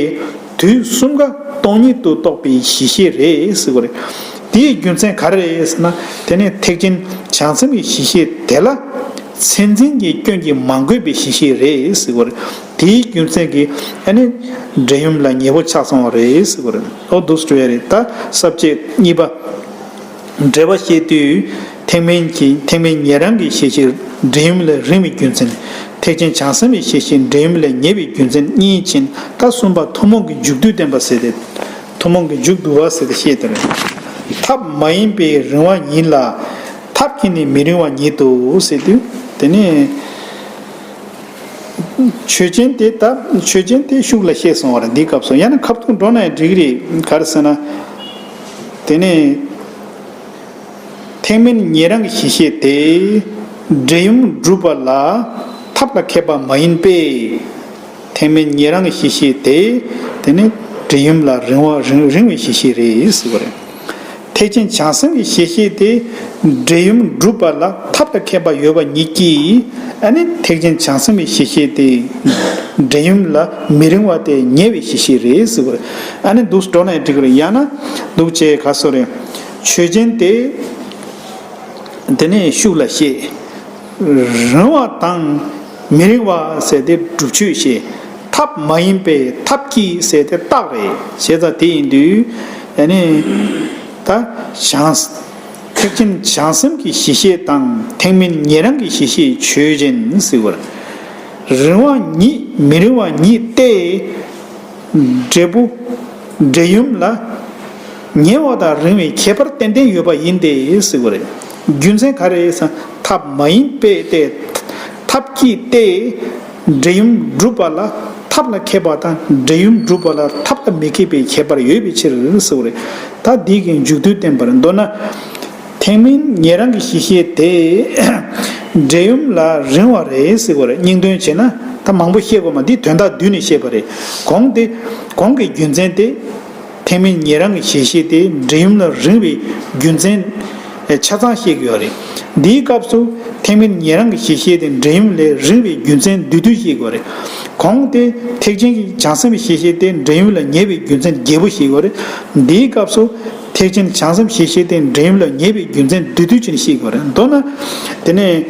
དུས་གསུམ་ཀ་སྟོང་ཉིད་དུ་རྟོགས་པའི་གཞི་ཤེས་རེད་ཟེར་བ་རེད། དེའི་རྒྱུ་མཚན་ག་རེ་རེད་ཟེར་ན། དེ་ནི་ཐེག་ཆེན་བྱང་སེམས་ཀྱི་གཞི་ཤེས་དེ་ལ། མཚན་འཛིན་གྱི་སྐྱོན་གྱིས་མ་གོས་པའི་གཞི་ཤེས་རེད་ཟེར་བ་རེད། དེའི་རྒྱུ་མཚན་གྱིས་ཨ་ནི་འབྲས་ཡུམ་ལ་ཉེ་བོ་ཆགས་སོང་བ་རེད་ཟེར་བ་རེད། ཨོ་འདུག་སེ་འགྲོ་ཡ་རེད། ད་ས་བཅད་གཉིས་པ། འགྲེལ་པ་བཤད་དུས་ཐེག་དམན་གྱི་ཐེག་དམན་ཉན་རང་གི་གཞི་ཤེས་འབྲས་ཡུམ་ལས་རིང་བའི་རྒྱུ་མཚན། ཐེག་ཆེན་བྱང་སེམས་ཀྱི་གཞི་ཤེས་འབྲས་ཡུམ་ལས་ཉེ་བའི་རྒྱུ་མཚན་གཉིས་ཕྱིན། ད་གསུམ་པ་ཐུན་མོང་གི་མཇུག་བསྡུ་བསྟན་པ་ཟེར་ཏེ། ཐུན་མོང་གི་མཇུག་བསྡུ་བ་ཟེར་ཏེ་བཤད་དེ་རེད། ཐབས་མ་ཡིན་པའི་རིང་བ་ཉིད་ལ། ཐབས་ཀྱིས་ནི་མི་རིང་བ་ཉིད་དུ་ཟེར་དུས་དེ་ནི། ཆོས་ཅན་དེ་ལྟ་ཆོས་ཅན་དེ་ཤུགས་ལ་བཤད་སོང་བ་རེད། འདིའི་སྐབས་སུ་ཡང་ན་ཁ་ཐུག་འགྲོ་ན་ཡང་འགྲིག་གི་རེད། ག་རེ་ཟེར་ན། དེ་ནས་ཐེག་དམན་ཉན་རང་གི་གཞི་ཤེས་དེ་འབྲས་ཡུམ་སྒྲུབ་པ་ལ་ཐབས་ལ་མཁས་པ་མ་ཡིན་པས། ཐེག་དམན་ཉན་རང་གི་གཞི་ཤེས་དེ་དེ་ནི་འབྲས་ཡུམ་ལ་རིང་བ་རིང་རིང་བའི་གཞི་ཤེས་རེད་ཟེར་བ་རེད། ཐེག་ཆེན་བྱང་སེམས་ཀྱི་གཞི་ཤེས་དེ་འབྲས་ཡུམ་སྒྲུབ་པ་ལ་ཐབས་དང་ཁྱད་པར་ཡོད་པ་ཉིད་ཀྱིས། ཨ་ནི་ཐེག་ཆེན་བྱང་སེམས་ཀྱི་གཞི་ཤེས་དེ་འབྲས་ཡུམ་ལ་མི་རིང་བ་དེ་ཉེ་བའི་གཞི་ཤེས་རེད་ཟེར་བ་རེད། ཨ་ནི་འདུག་འགྲོ་ན་འགྲིག་གི་རེད། ཡང་ན་འདུག་བྱས་ག་སོ་རེད། ཆོས་ཅན་དེ། དེ་ནས་ཤུགས་ལ་བཤད། རིང་བ་དང་མི་རིང་བ་ཟེར་ཏེ་སྒྲུབ་ཆོས་བཤད། ཐབས་མ་ཡིན་པས་ཐབས་ཀྱིས་ཟེར་ཏེ་རྟགས་རེད། བྱས་ཙང་དེ་ཡིན་དུས་ཨ་ནི་ད་བྱང་ཐེག་ཆེན་བྱང་སེམས་ཀྱི་གཞི་ཤེས་དང་ཐེག་དམན་ཉན་རང་གི་གཞི་ཤེས་ཆོས་ཅན་ཟེར་བར། རིང་བ་ཉིད་མི་རིང་བ་ཉིད་སྟེ། འབྲས་བུ། འབྲས་ཡུམ་ལ་ཉེ་བ་དང་རིང་བའི་ཁྱད་པར་ཏན་ཏན་ཡོད་པ་ཡིན་ཏེ་ཟེར་བ་རེད། རྒྱུ་མཚན་ག་རེ་ཟེར་ན་ཐབས་མ་ཡིན་པས་ཏེ། ཐབས་ཀྱིས་ཏེ། འབྲས་ཡུམ་སྒྲུབ་པ་ལ་ཐབས་ལ་མཁས་པ་དང་འབྲས་ཡུམ་སྒྲུབ་པ་ལ་ཐབས་ལ་མི་མཁས་པའི་ཁྱད་པར་ཡོད་པའི་ཕྱིར་ཟེར་བ་རེད། ད་འདི་གི་མཇུག་བསྡུ་བསྟན་པར་མདོར་ན། ཐེག་དམན་ཉན་རང་གི་གཞི་ཤེས་དེ། འབྲས་ཡུམ་ལ་རིང་བ་རེད་ཟེར་བ་རེད། སྙིང་དོན་བྱས་ན་ད་མང་པོ་བཤད་དགོས་མ། འདི་དོན་དག་བསྡུས་ནས་བཤད་པ་རེད། གོང་དེ། གོང་གི་རྒྱུ་མཚན་དེ། ཐེག་དམན་ཉན་རང་གི་གཞི་ཤེས་དེ་འབྲས་ཡུམ་ལ་རིང་བའི་རྒྱུ་མཚན་ཆ་ཚང་བཤད་ཀྱི་ཡོད་རེད། འདིའི་སྐབས་སུ་ཐེག་དམན་ཉན་རང་གི་གཞི་ཤེས་དེ་འབྲས་ཡུམ་ལས་རིང་བའི་རྒྱུ་མཚན་བསྡུས་བསྡུས་བཤད་ཀྱི་ཡོད་རེད། གོང་དེ་ཐེག་ཆེན་གྱི་བྱང་སེམས་ཀྱི་གཞི་ཤེས་དེ་འབྲས་ཡུམ་ལ་ཉེ་བའི་རྒྱུ་མཚན་བརྒྱད་པོ་བཤད་ཀྱི་ཡོད་རེད། འདིའི་སྐབས་སུ་ཐེག་ཆེན་བྱང་སེམས་གཞི་ཤེས་དེ་འབྲས་ཡུམ་ལ་ཉེ་བའི་རྒྱུ་མཚན་བསྡུས་བསྡུས་བྱས་ནས་བཤད་ཀྱི་ཡོད་རེད། མདོར་ན། དེ་ནས།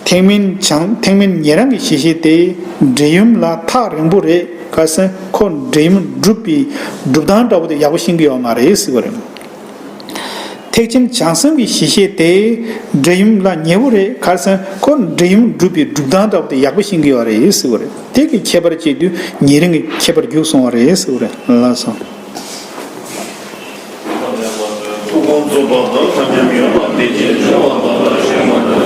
ཐེག་དམན་བྱང་ཐེག་དམན་ཉན་རང་གི་གཞི་ཤེས་དེ་འབྲས་ཡུམ་ལ་ཐག་རིང་པོ་རེད། ག་ཟེར་ན་ཁོ་འབྲས་ཡུམ་སྒྲུབ་པའི་སྒྲུབ་སྟངས་འདྲ་བོ་དེ་ཡག་པོ་ཤེས་ཀྱི་ཡོད་མ་རེད་ཟེར་བ་རེད། ཐེག་ཆེན་བྱང་སེམས་ཀྱི་གཞི་ཤེས་དེ་འབྲས་ཡུམ་ལ་ཉེ་བོ་རེད། ག་ཟེར་ན་ཁོ་འབྲས་ཡུམ་སྒྲུབ་པའི་སྒྲུབ་སྟངས་འདྲ་བོ་དེ་ཡག་པོ་ཤེས་ཀྱི་ཡོད་རེད་ཟེར་བ་རེད། དེ་གི་ཁྱད་པར་བྱེད་དུས་ཉེ་རིང་གི་ཁྱད་པར་རྒྱུགས་སོང་བ་རེད་ཟེར་བ་རེད། ལགས་སོ། ཐུགས་དགོངས་རྫོགས་པ་དང་། ཐམས་ཅད་མི་མངོན་པ་དེ་བཞིན་གཤེགས་པ་དང་